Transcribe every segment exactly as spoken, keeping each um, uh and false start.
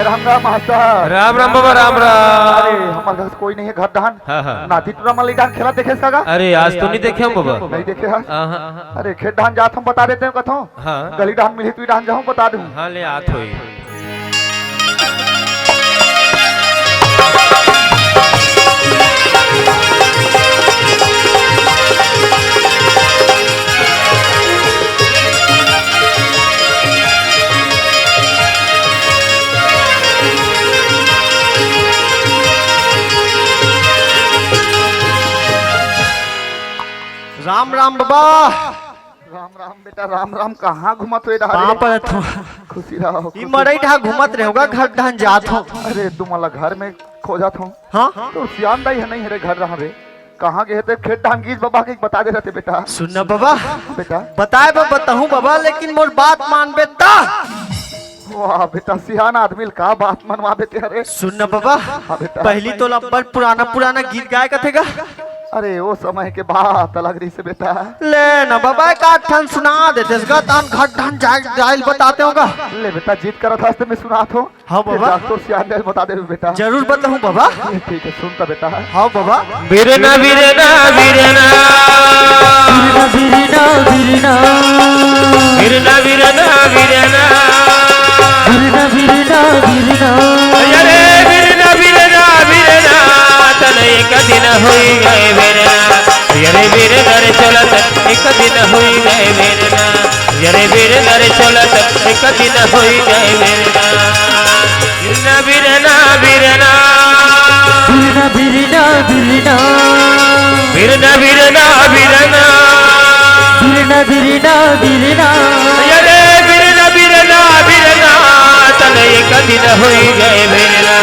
Ram Ram master. Ram Ram बाबा, राम राम। अरे, हमर घर से कोई नहीं है घर डहान। हाँ, हाँ। नाती टूरा मन ले डहान खेला देखे का गा? अरे, आज तो नहीं देखे हम बाबा। नहीं देखे हस? हाँ, हाँ। अरे, खेत डहान जात हम बता देते हैं कथों। हाँ। गली डहान मिली तू डहान जाऊँ बता दूँ। हाँ, ले आत होई। राम राम बाबा। राम राम बेटा, राम राम। कहाँ घूमत हुए रहा पाँव रे? परत हूँ। खुशी रहो, ई खुशी। मड़ई ढा घूमत रहोगा, घर ढान जात हूँ। अरे, तुमला घर में खोजत हूँ। हाँ? तो सियान दाई है नहीं है रे घर रहा रे। कहाँ गए थे? खेत ढान गीज बाबा के बता दे रहे थे बेटा। सुन ना बाबा, बेटा। बताए बा बताहूँ बाबा, लेकिन मोर बात मानबे ता। वाह बेटा, सियान आदमी ल का बात मनवा देते हरे। सुन न बाबा, हाँ बेटा। पहली तो अब्बड़ पुराना पुराना गीत गाए कथे गा। अरे, वो समय के बात अलग रही से बेटा। ले न बाबा, एक आध ठन सुना देतेस गा, तान घर ढान जाए, जाइल बताते होगा। ले बेटा, जिद करत हस ते मैं सुनात हूँ। हाँ बाबा। डॉक्टर सियान जाइल बता दे बेटा। जरूर बताऊँ बाबा। ठीक है, सुन तो बेटा। हाँ बाबा। बिरना, बिरना, बिरना। बिरना, बिरना, बिरना। बिरना, बिरना, बिरना। बिरना, बिरना, बिरना। अरे बिरना, बिरना, बिरना, तन एक दिन होई गए बिरना। अरे बिरना रे चलत एक दिन होई गए बिरना। अरे बिरना रे चलत एक दिन होई गए बिरना। बिरना, बिरना, बिरना। बिरना, बिरना, बिरना। बिरना, बिरना, बिरना। बिरना, बिरना, बिरना। अरे बिरना, बिरना, बिरना, तन एक दिन होई गए बिरना।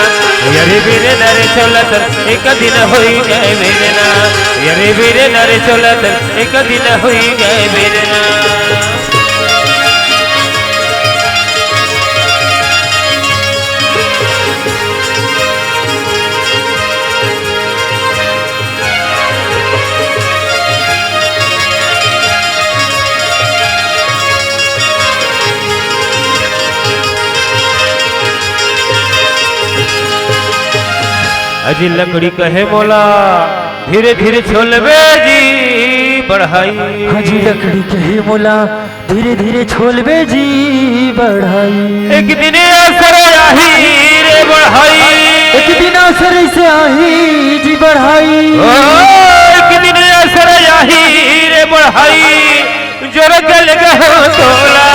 अरे बिरना रे चलत एक दिन होई गए बिरना। अरे बिरना रे चलत एक दिन होई गए बिरना। अजी लकड़ी कहे मोला, धीरे धीरे छोलबे जी बढ़ाई। हजी लकड़ी कहे मोला, धीरे धीरे छोलबे जी बढ़ाई। एक दिन असर आही रे बढ़ाई। एक दिन असर से आही जी बढ़ाई। ओ, एक दिन असर आही रे बढ़ाई। जोर गल गहो तोला,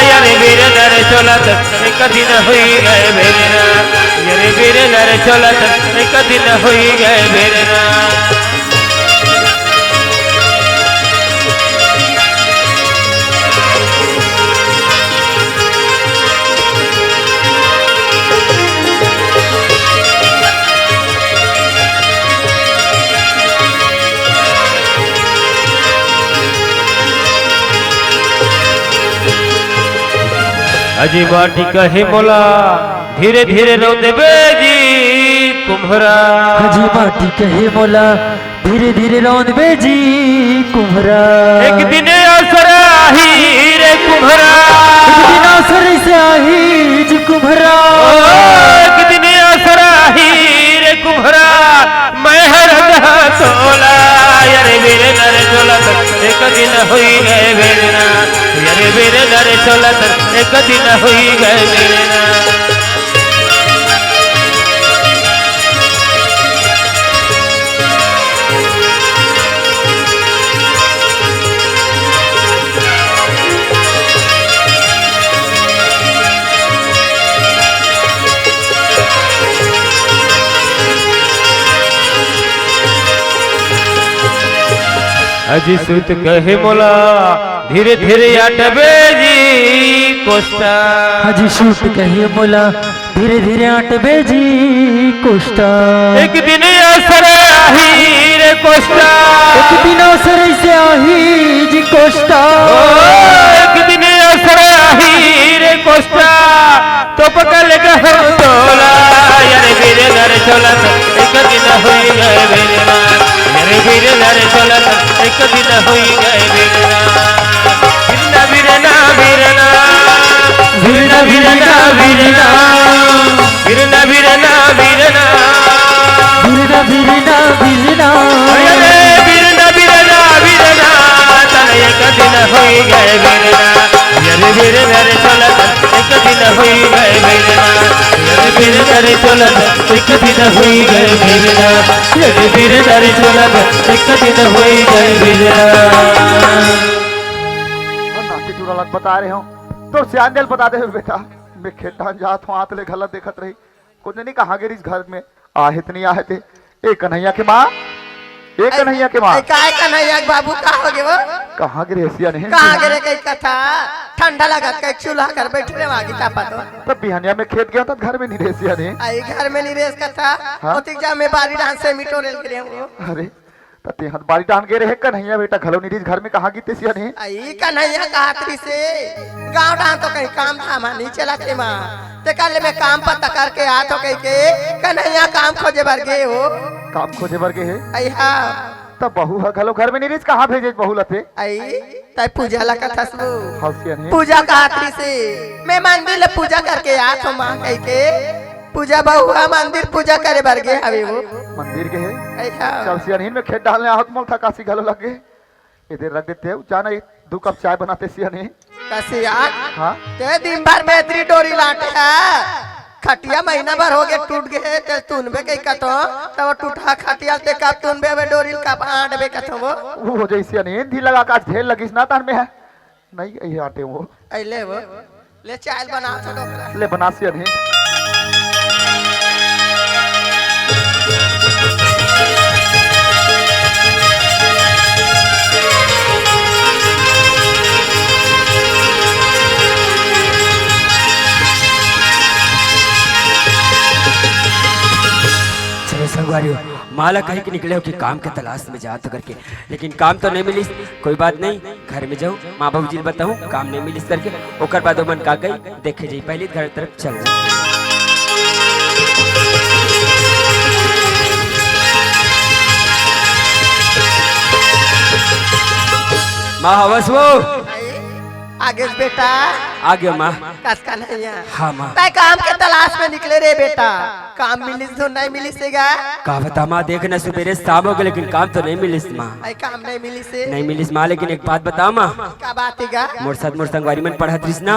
यार वीर नर चोलत एक दिन हुई गए बेरना। यार वीर नर चोलत एक दिन हुई गए बेरना। अजी माटी कहे मोला, धीरे धीरे रौंदबे जी कुम्हरा। हजी माटी कहे मोला, धीरे धीरे रौंदबे जी कुम्हरा। एक दिन असर आही रे कुम्हरा। एक दिन असर से आही जी कुम्हरा। ओ, एक दिन असर आही रे कुम्हरा। मैं हर दहा तोला, यार वीर नर चोलत एक दिन हुई गए बेरना। यार वीर नर चोलत एक दिन हुई गए बेरना। अजी सूत कहे मोला, धीरे धीरे आटबे जी कोष्टा। हजी सूत कहे मोला, धीरे धीरे आटबे जी कोष्टा। एक दिन असर आही रे कोष्टा। एक दिन असर से आही जी कोष्टा। ओ, एक दिन असर आही रे कोष्टा। तो पकड़ गहो तोला, यार वीर नर चोलत एक दिन हुई गए बेरना। यार वीर नर चोलत एक दिन हुई गए बेरना। बिरना, बिरना, बिरना। बिरना, बिरना, बिरना। एक दिन होई गए बिरना, एक दिन दर चलत, एक दिन होई गए बिरना। नाती टूरा लग बता रहे हो, तो सियान दिल बता दे बेटा, मैं खेत डाहन जात हूँ, आत ले घला देखत रही, कुछ नहीं कहाँ गिरिस घर में, आहे त नहीं आहे ते। ए कन्हैया के माँ, ए कन्हैया के माँ। ए, काय कन्हैया के बाबू, का हो गे वो? कहाँ गिरे हसिया नहीं? कहाँ गिरे कई कथा? ठंडा लगत कई चूल्हा कर बैठ रे, आगी तापत हो। तब बिहनिया में खेत गया था, घर में नहीं रहे हसिया नहीं। आई घर में नहीं रहे कथा। हाँ? ओतिक जा मैं बारी डाहन से मिटो रेल गिरे हूँ। अरे, त तेहत बारी डाहन गे रहे कन्हैया बेटा, घलो नहीं रहिस घर में, कहाँ गिते सिया नहीं? आई कन्हैया कहा तरी से, गाँव डाहन तो कहीं काम धाम नहीं चला थे माँ। ते कल मैं काम पता करके आत हो कही के कन्हैया काम खोजे बर गे हो। काम खोजे बर गे हे? आई हाँ। त बहू ह घलो घर में नहीं रहिस, कहाँ भेजे बहू लते? आई, तै पूजा ला कथस वो। हसिया नहीं। पूजा कहा तरी से, मैं मंदिर ले पूजा करके आत हो माँ कही के। पूजा बहू ह मंदिर पूजा करे बर गे हवे वो। मंदिर गे हे? आई हाँ। चल सिया नहीं, मैं खेत डाहन ले आहत, मोल थकासी घलो लग गे। इधर रख देते हो, जाना एक दो कप चाय बनाते सिया नहीं। कसिया? हाँ? ते दिन भर में इतनी डोरी लाटे है। खटिया महीना भर हो गए टूट गए, ते तुनबे कई कतो, तब टूटा खटिया ते कब तुनबे, वे डोरी कब आंटबे कतो वो। वो हो जाई सिया नहीं, धी लगा का ढेर लगिस ना तन में है। नहीं, ये आटे वो। अइले वो। ले चाय बना तो डोकरा। ले बना सिया नहीं। चलो संगवारी हो, माला कही के निकले हो कि काम के तलाश में जात हो करके, लेकिन काम तो नहीं मिलिस। कोई बात नहीं, घर में जाऊँ, माँ बाबूजी ल बताऊँ, काम नहीं मिलिस करके। ओकर बाद ओमन का कही, देखे जाई, पहले घर तरफ चल। माँ हवस वो। आगे बेटा। आ गया माँ। कस कन्हैया। हाँ माँ। तै काम के तलाश में निकले रे बेटा, काम मिलिस तो नहीं मिलिस हे गा? का बता माँ, देख ना सुबेरे शाम हो गए लेकिन काम तो नहीं मिलिस माँ। आई काम नहीं मिलिस हे? नहीं मिलिस माँ, लेकिन एक बात बता माँ। का बात हे गा? मोर साथ मोर संगवारी मन पढ़त रहिस ना,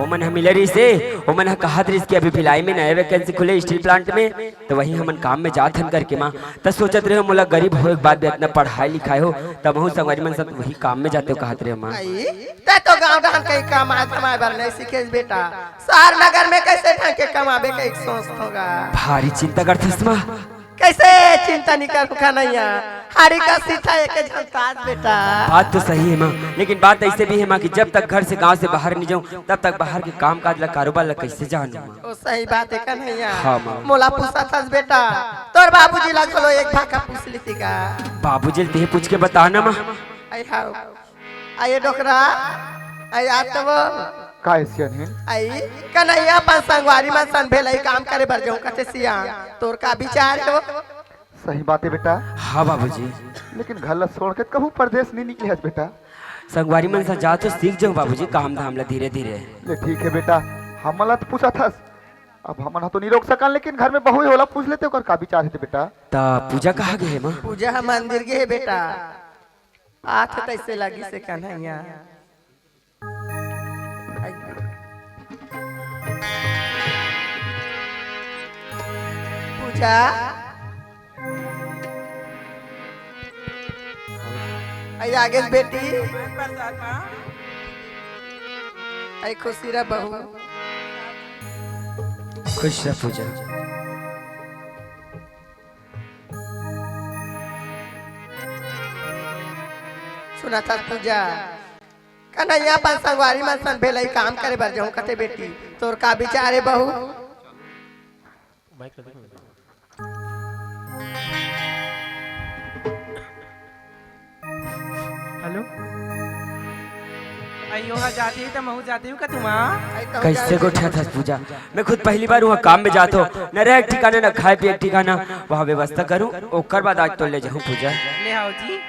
ओमन ह मिले रहिस हे, ओमन ह कहत रहिस कि अभी भिलाई में नया वैकेंसी खुले स्टील प्लांट में, तो वही हमन काम में जात हन करके माँ। त सोचत रहे हो मोला गरीब हो एक बात भी इतना पढ़ाई लिखाई हो, तब हूँ संगवारी मन सब वही काम में जाते हो कहत रहे हो माँ। आई, तै तो गाँव डाहन कहीं कमाए धमाए बर नहीं सीखेस बेटा। शहर नगर में कैसे ढंग के कमाबे कहीं सोचत होगा। भारी चिंता करथस माँ। कैसे चिंता नहीं कर कन्हैया? हाड़ी का सीता एक झन ताज बेटा। बात तो सही है माँ, लेकिन बात ऐसे भी है माँ कि जब तक घर से गांव से बाहर नहीं जाऊँ तब तक बाहर के काम काज ला कारोबार ला कैसे जानूँ माँ? ओ सही बात है कन्हैया। हाँ माँ। मोला पूछत हस बेटा, तोर बाबूजी ला घलो एक भाखा पूछ लेती का? बाबूजी ल तेहे पूछ के बता ना माँ। आई हाँ। आइए डोकरा, आई आ तो वो। का है सियान है? आई, कन्हैया अपन संगवारी मन सन भेलई काम करे बर जाऊं कथे सियान। तोर का विचार हे वो? सही बात है बेटा। हाँ बाबूजी। लेकिन घर ला छोड़ के कभू परदेस नहीं निकले हस बेटा। संगवारी मन सन जात हो सीख जाऊं बाबूजी काम धाम ला धीरे धीरे। ले ठीक है बेटा, हमन ला तो पूछत हस, अब हमन ह तो नहीं रोक सकन, लेकिन घर में बहू है, ओला पूछ लेते, ओकर का विचार हे ते बेटा। त पूजा कहाँ गे हे माँ? पूजा ह मंदिर गे हे बेटा। आथे तैसे लगिस हे कन्हैया। पूजा। आई आगे बेटी। आई खुशी रह बहू। खुश रह पूजा। सुनत हस पूजा, कन्हैया अपन संगवारी मन सन भेलई काम करे बर जाऊं कथे बेटी, तोर का विचार हे बहू? हेलो। अयो हा जाती त महू जाती हूँ का तुमा? कैसे गोठियाथस पूजा? मैं खुद पहली बार उहाँ काम में जात हो, न रहे एक ठिकाना, न खाए पिए एक ठिकाना। वहाँ व्यवस्था करूँ, ओकर बाद आज तो ले जाऊँ पूजा। ले आओ जी।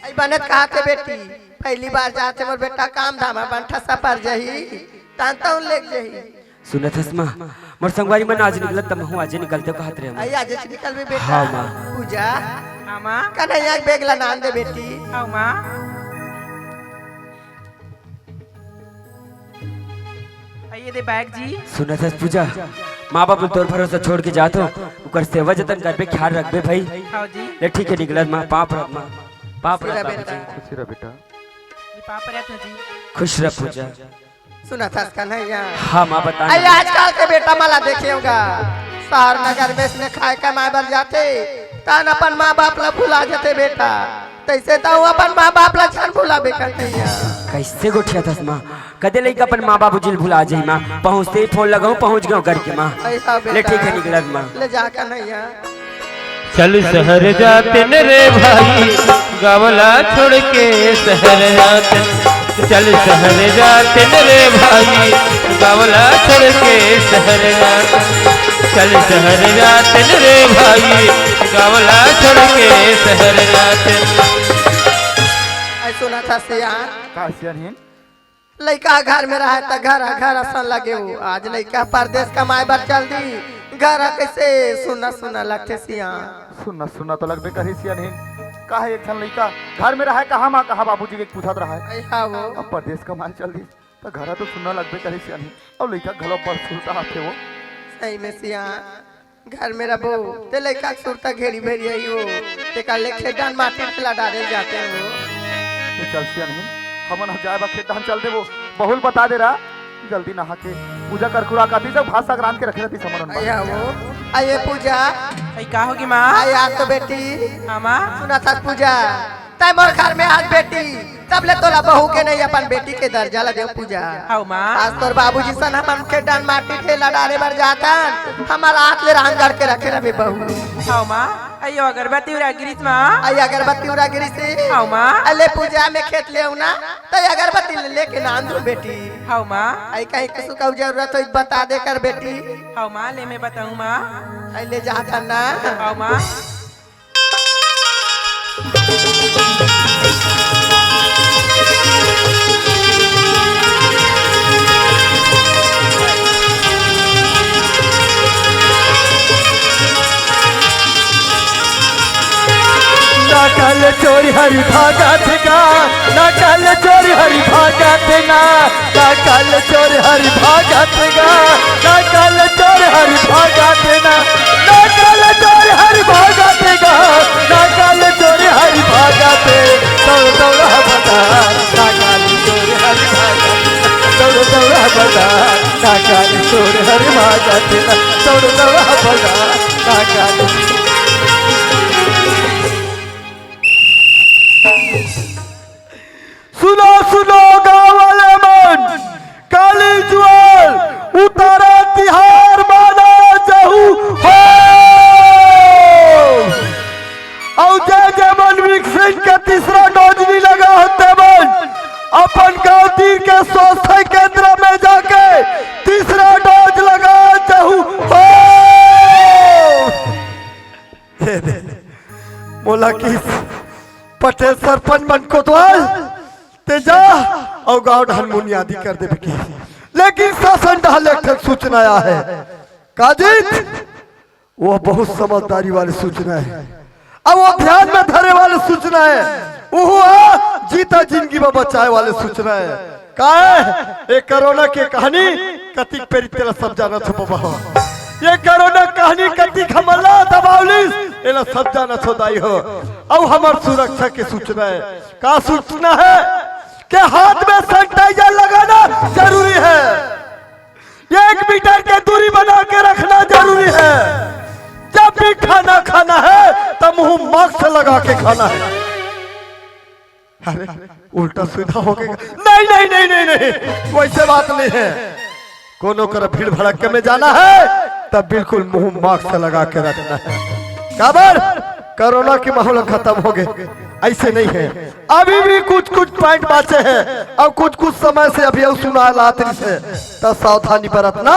आई बनत कहा थे बेटी, पहली बार जाते मोर बेटा काम धामा बंठा सपर जही, तान ताउन लेग जही। सुनत हस माँ, मोर संगवारी मन आज निकलत त महू आजे निकलते कहत रहे माँ। आई आजे निकलबे बेटा। हाँ माँ। पूजा। हाँ माँ। कन्हैया के बैग ला नान दे बेटी। हाँ माँ। आइए दे बैग जी। सुनत हस पूजा, माँ बाप ल तोर भरोसा छोड़ के जात हो, ओकर सेवा जतन करबे, ख्याल रखबे भाई। हाँ जी। ले ठीक है निकलत माँ, पाँव परत माँ, पाँव परत सिरा बाबूजी। बेटा। खुशी रह बेटा। ये पाँव परत हो जी। खुश रह पूजा। सुनत हस कन्हैया। हाँ माँ बता अरे ना। आजकल के बेटा मन ला देखे होगा, शहर नगर में इसने खाए कमाए बर जाथे, तन अपन माँ बाप ला भुला जाथे बेटा। तैसे तो अपन माँ बाप ला झन भुलाबे कन्हैया। कैसे गोठियाथस माँ? कदे लइका अपन माँ बाबूजी ल भुला जाही माँ? पहुँचते ही फोन लगाऊँ, पहुँच गयो करके माँ। ऐसा ले बेटा। ठीक है निकलत माँ। ले जा कन्हैया। चल शहर जाते न रे भाई, गाँव ला छोड़ के शहर जाते। चल शहर जाते न रे भाई, गाँव ला छोड़ के शहर जाते। चल शहर जाते न रे भाई, गाँव ला छोड़ के शहर जाते। ऐ सुनत हस सियान। का सियान हिन? लइका घर में रहे त घर घर असन लगे हो, आज लइका परदेस कमाए बर चल दी, घर ह कैसे सुन्ना सुन्ना लगथे सियान। सुन्ना सुन्ना तो लगबे करही सियान हिन। काहे एक झन लइका घर में रहे, कहाँ माँ कहाँ बाबूजी के पूछत रहे। ऐ हाँ वो। अब परदेस कमाए चल दी त घर ह तो सुन्ना लगबे करही सियान हिन। अउ लइका घलो बड़ सुरता आथे वो। सही में सियान। घर में रबो, ते लइका के सुरता घेरी भेरी आही हो, तेकर ले खेत डान माटी ढेला डारे जाते हो। ते चल सियान हिन, हमन ह जाए बा खेत डान चल देबो, बहू ल बता दे रहा, जल्दी नहा के पूजा कर कुरा काती सब भात साग रांध के रखे रहती समरन बा। आया वो, आये पूजा। आई का होगी माँ? आई आज तो बेटी। हाँ माँ। सुनत हस पूजा, तै मोर घर में आज बेटी, तब ले तोला बहू के नहीं अपन बेटी के दर्जा ला देव पूजा। हव माँ। आज तोर बाबूजी सन हमन के डान माटी ढेला डारे बर जातन, हमर हाथ ले रांध गढ़ के रखे रहे बहू। हव माँ, अयो अगरबत्ती उरा गिरिस माँ। आई अगरबत्ती उरा गिरिस। हव माँ। अले पूजा में खेत ले ना, तै अगरबत्ती ले लेके नांद दू बेटी। हव माँ। आई कहीं कुछ का जरूरत हो बता दे कर बेटी। हव माँ, ले मैं बताऊँ माँ। आई ले जातन ना। हव माँ। नकल चोर हरि भागत गा, नकल चोर हरि भागत ना। नकल चोर हरि भागत गा, नकल चोर हरि भागत ना, नकल चोर हरि भागत गा, नकल चोर हरि भागत, दौड़ दौड़ बता, नकल चोर हरि भागत, दौड़ दौड़ बता, नकल चोर हरि भागत ना, दौड़ दौड़ बता, नकल। सुनो सुनो गाँव वाले मन, काली जुआर उतारा तिहार माना जहू हो। अउ जे जे मन विकसित के तीसरा डोज नी लगा होते मन, अपन गाँव तीर के स्वास्थ्य केंद्र में जाके तीसरा डोज लगा जहू हो। दे दे। मोला किस पटेल सरपंच मन कोतवाल, ते जा अउ गांव डहन मुनियादी कर दे बेटी। लेकिन शासन डहन ले एक ठन सूचना आया है। काजित, वो बहुत समझदारी वाली सूचना है, अब वो ध्यान में धरे वाली सूचना है, वो हुआ जीता जिंदगी में बचाए वाली सूचना है। काय? ये कोरोना के कहानी कतिक पेरी तेला सब जानत हो बबा हो। ये कोरोना कहानी कतिक हमला दबावलिस, एला सब जानत हो दाई हो। अउ हमर सुरक्षा के सूचना है। का सूचना है? कि हाथ में सैनिटाइजर लगाना जरूरी है, एक मीटर के दूरी बना के रखना जरूरी है, जब भी खाना खाना है तो मुंह मास्क लगा के खाना है। अरे, उल्टा सीधा हो गया। नहीं, नहीं, नहीं, नहीं, नहीं, वैसे बात नहीं है। कोनो कर भीड़ भड़क्के में जाना है, तब बिल्कुल मुंह मास्क लगा के रखना है। काबर? कोरोना के माहौल खत्म हो गए, ऐसे नहीं है। अभी भी कुछ कुछ पॉइंट बाचे हैं, और कुछ कुछ समय से अभी और सुना लात रही से, तो सावधानी बरतना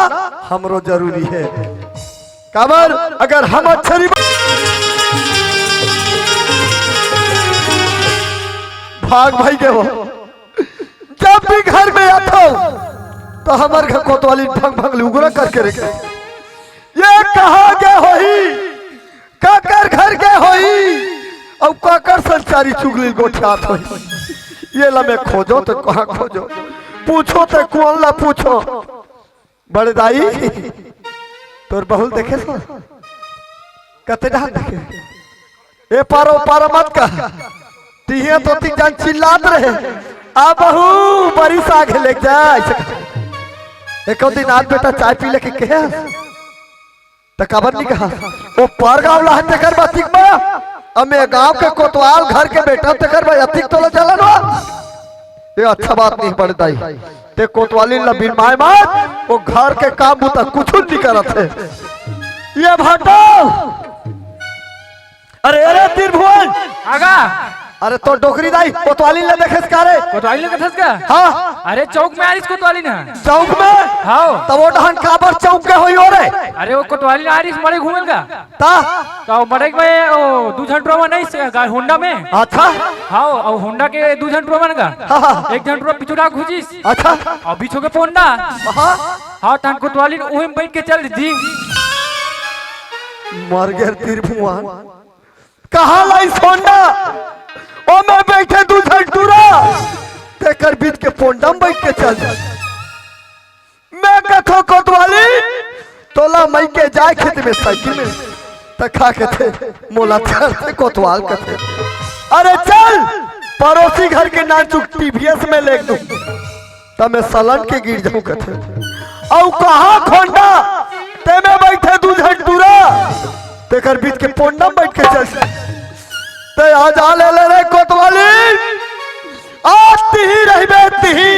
हमरो जरूरी है। काबर? अगर हम अच्छे नहीं भाग भाई के हो, जब भी घर में आथो तो हमर घर कोतवाली भंग भंग लुगरा करके रखे। ये कहाँ गए होही, काकर घर गए होही, अउ काकर संचारी चुगली गोठियात होही। ये ला मैं खोजो तो कहाँ खोजो, पूछो तो कौन ला पूछो। बड़े दाई, तोर बहू ल देखे सो? कते डाहन देखे? ए पार ओ पार मत कह। तिहे तो तीन जन चिल्लात रहे। आ बहू, बरिस आगे लेके जा, अइसे कह। एको दिन आज बेटा चाय पी लेके कहे, त काबर नहीं कहा? ओ पार गाँव ला हे तेकर बर अतिक बा। अब मैं गाँव के कोतवाल घर के बेटा तेकर बर अतिक तोला जलन हो। ये अच्छा बात नहीं बड़े दाई। ते कोतवालिन ला बिनवाय मत, वो घर के काम बूता कुछ नहीं करत हे। ये भाटो, अरे, अरे, त्रिभुवन। आगा। अरे, तो डोकरी दाई, कोतवालिन ला देखेस का रे? कोतवालिन ला देखेस का? हाँ। अरे, चौक में आरिस कोतवालिन ह। चौक में? हाँ। तब वो डहन काबर चौक के होई हो रे? अरे, वो कोतवालिन आरिस मड़ई घूमेल का। ता? तो मड़ई में वो दू झन टुरा नहीं से, गा-, होंडा में। अच्छा। हाँ, और होंडा के दू झन टुरा मन का। हाँ, हाँ। एक झन टुरा पीछू डाक घुसिस। अच्छा। और पीछू के पोंडा। हाँ। हाँ, तहन कोतवालिन उही में बैठ के चल दी। मर गए त्रिभुवन। कहाँ लाइस होंडा? ओ में बैठे दू झन टुरा, तेकर बीच के पोंडा में बैठ के चल। मैं कथो कोतवाली, तोला मइके जाय खेत में साइकिल में, त का कथे, मोला चढ़ते कोतवाल कथे। अरे चल, पड़ोसी घर के नानचुक टीवीएस में लेग दूं। त मैं सलन के गिर जाऊं कथे। अउ कहाँ खोंडा, ते में बैठे दू झन टुरा, तेकर बीच के पोंडा में बैठ के चल। ते आज आ ले, ले रे कोतवाली, आज तिही रहिबे तिही।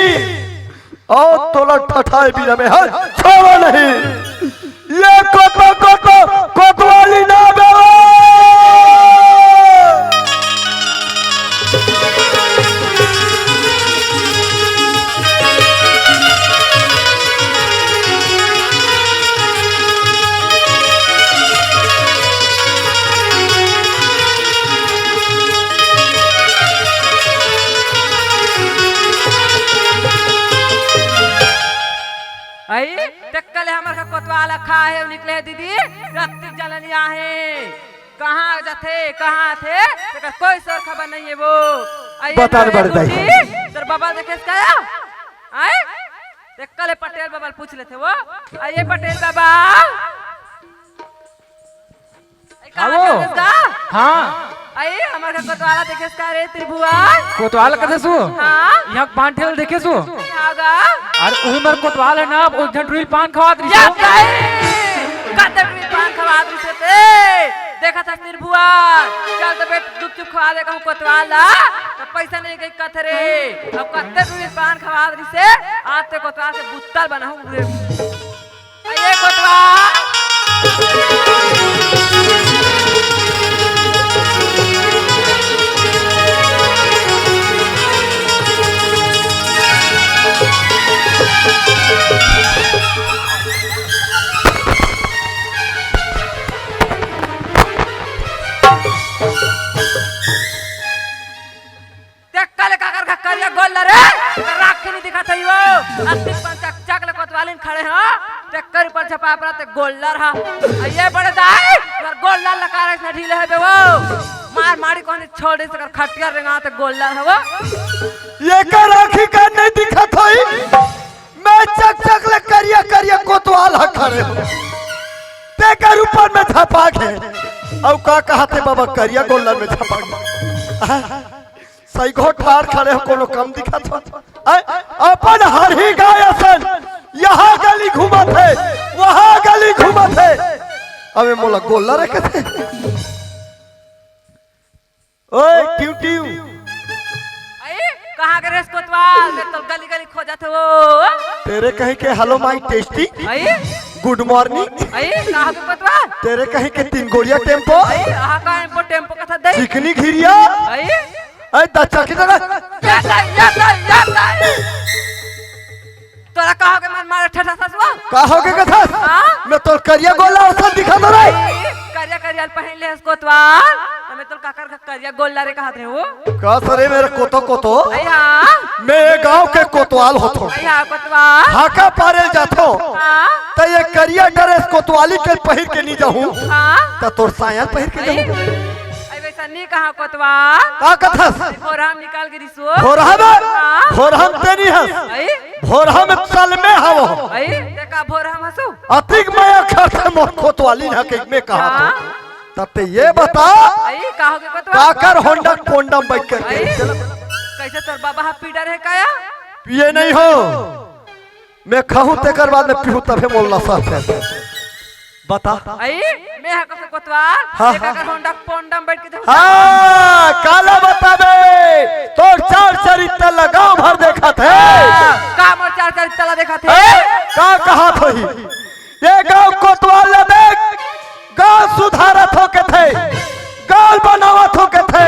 अउ तोला ठठाए बिना में हर छोड़ो नहीं। ये कोतो कोतो कोतवाली ना बेवा। आई, तेकर ले हमर का कोतवाल खा हे, निकले हे दीदी, रत्ती जलनिया हे। कहाँ जाथे, कहाँ आथे, तेकर कोई सोर खबर नहीं हे वो। आई बता ना बड़े दाई। तोर बबा देखेस का? आय? तेकर ले पटेल बबा ल पूछ लेथे वो। आइए पटेल बबा। ए, कहाँ आओ। चल देस गा? हाँ। अई, हमर घर कोतवाला देखेस का रे त्रिभुवन? कोतवाल कथस वो? हाँ। यहाँ के पान ठेल देखेस वो? यहाँ गा। अरे, उही मेर कोतवाल हे ना, वो एक झन टुरी ल पान खवात रहिस या वो। गई। कते टुरी ल पान खवात रहिस ते? देखत हस त्रिभुवन। चल तो बेट, गुपचुप खवा दे कहूँ कोतवाल ला। त पैसा नहीं गई कथे रे। अब कते टुरी ल पान खवात रहिस हे, आज ते कोतवाल के बुत्तल बनाहूँ रे। ये कोतवाल। तेकर ले काकर का करिया गोल्लर हे, राख के नहीं दिखत हे वो। अस्सी पन चक चक ले कोतवालिन खड़े हो, तेकर ऊपर झपा परा ते गोल्लर हा। आ ये बड़े दाई, तोर गोल्लर लकार ऐसा ढीले हे बे वो। मार मारी कोनी छोड़ी सकर खटिया रेंगा ते गोल्लर हे वो। ये का राखी का नहीं दिखत होई? मैं चक चक ले करिया करिया कोतवाल हा खड़े हो। तेकर ऊपर में झपा के। अउ का कहा थे बाबा करिया गोल्लर में झपा के। सही घोट ठाड़ खड़े हो, कोनो कम दिखत हो? आय, अपन हरही गाय असन, यहाँ गली घूमत हे, वहाँ गली घूमत हे। अबे मोला गोल्लर कथे। ओए, टिव टिव। अई, कहाँ गे रेहेस कोतवाल? मैं तो गली गली खोजत हो। तेरे कहीं के hello my tasty। अई? Good morning। अई, कहाँ गे कोतवाल? तेरे कहीं के तीन गोड़िया टेम्पो। अई, आहा का टेम्पो, टेम्पो कथा दे। चिकनी घिरिया। अई? अरे दच्चा की तरह। या दा, या दा, या दा। तोरा का होगे मन मारे ठठा ससुआ? का होगे कथस? हाँ? मैं तोर करिया गोल्लर असन दिखत हो रे। करिया करिया पहन ले हस कोतवाल। तो मैं तोर काकर का करिया गोल्लर रे कहत रहे हो। का सरे मेरा कोतो कोतो? अई हाँ। मैं ये गांव के कोतवाल होथो। अई हाँ कोतवाल। हाका पारे जाथो। हाँ। त ये करिया ड्रेस कोतवाली के पहिर के नहीं जाहूं। हाँ। त तोर साया पहिर के अई। जाहूं। अई वैसा नहीं कहा कोतवाल। का कथस? घोरहा में निकाल गिरिस वो। घोरहा में? हाँ। घोरहा में ते नहीं हस। अई? घोरहा में तल में हवो। अई? देखा भोर हम हंसू। अतिक मया करथे मोर कोतवाली ना के मैं कहा हाँ। तो। तब ते ये बता, आई, का हो गया कोतवाल? काकर होंडा कोंडम बैठ कर आई, कैसे तोर बाबा हा पीडर है काया? पिए नहीं हो, मैं खाहूं तेकर बाद में पीहूं तभे मोर नशा उतरथे। बता। आई, मैं हा कसे कोतवाल, हाँ, एक हाँ। अगर होंडा कोंडम बैठ के जाऊं। हाँ, काला बताबे, तोर चार चरित्र ला गांव भर देखत हे। हाँ, का मोर चार चरित्र ला देखत हे? ए, का कहत होही? ये गांव कोतवाल ला देख, गांव सुधारत हो के थे, गांव बनावत हो के थे,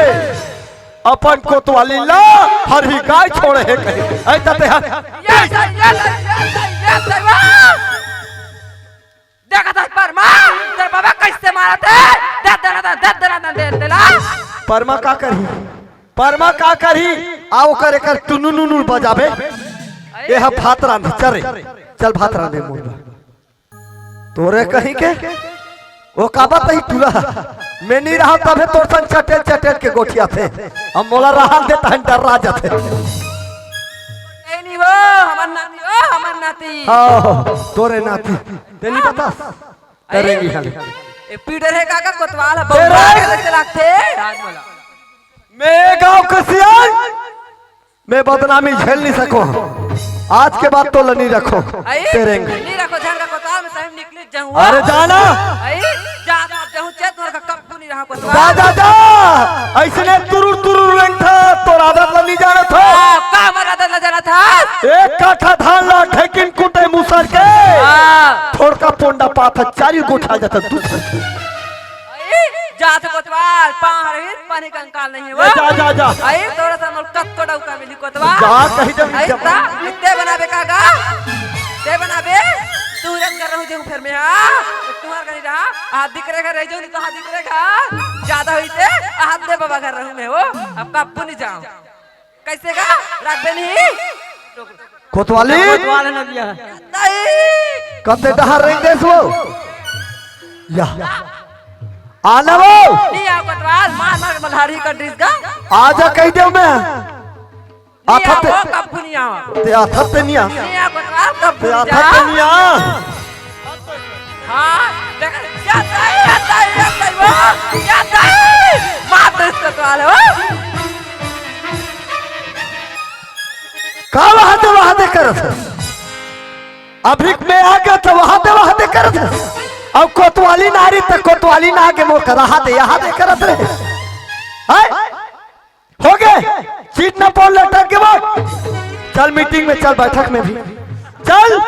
अपन कोतवाली ला हरही गाय छोड़े हे कहे। ऐसा ते हर ये सर, ये सर, ये सर, ये सर, वाह! देखा था परमा, तेरे बाबा कैसे मारा थे? दे देना था, दे देना था, दे देना। परमा का करही? परमा का करही? आ ओकर एकर टुनु नुनु बजाबे। अरे। ये हा भात रांध, चल रे। चल भात रांधे मोर बर। तोरे कहीं के? वो का बात ही टूरा। मैं नहीं रहा तभे तोर संग चटेल चटेल के गोठियाथे। अब मोला रहा देता है, डर्रा जाथे। नहीं, नहीं, वो हमर नाती, ओ हमर नाती। हाँ, तोरे नाती। ते नहीं बता? अरे, करेंगी हम। ए, पीडर है काका, कोतवाल है, तेरे बंगाल के जैसे लागथे। आज बोला। मैं गांव के सियान, मैं बदनामी झेल नहीं सको। आज के बाद तोला नहीं रखो। आई? तेरेंग। नहीं रखो, झंडा कोतवाल में सही निकली जाऊँ। अरे जाना। आई? जा, जा, जाऊँ, चेत तोर का कब जा, जा, जा। ऐसने तुरुर, तुरुर रेंगथा, तोर आदत ला नहीं जानत हो। हाँ, का हमर आदत ला जानत हा? एक काठा धान ला ढेकिन कुटे मुसर के। हाँ। थोड़का पोंडा पाथा चारी गोठा जाता दूसर के। आई, जात कोतवाल, पाँव हर ही पानी कंकाल नहीं है वो। जा, जा, जा। आई, तोरा से मोर कत को डौका मिली कोतवाल। जा, कहीं जब आई, जब ता, ते बनाबे का गा? ते बनाबे? तू रंग कर रहूं जाऊं फिर मैं, हाँ? तुम्हार घर रहा, आ दिख रे घर रह जाऊं, नहीं तो हाँ दिख रे घर। ज्यादा हुई ते, आ दे बाबा घर रहूं मैं वो, अब कब्बू नहीं जाऊं। कैसे गा? रख दे नहीं। कोतवाली? कोतवाल है ना दिया। नहीं। कते डहर रेंग देस वो? या। आना वो? नहीं आ कोतवाल, मार मार मल्हारी कर दिस गा। आजा कह दे मैं। नहीं आथत आ, वो कब्बू नहीं आ। ते आथत ते नहीं आ। नहीं आ कोतवाल, कब्बू ते नहीं आथत जा। ते नहीं आ। हाँ, देख, या ताई, या ताई, या ताई, वो, या ताई, मार दे इसको तो आले, वो। का वहां दे, वहां दे करत है? अभी मैं आ गया तो वहां दे, वहां दे करत है। अब कोतवाली नारी तो कोतवाली ना आगे मोर कर रहा दे, यहाँ दे करत रहे। हाय? हो गए, सीट न पोल लटक के बोल। चल मीटिंग में, चल बैठक में भी चल।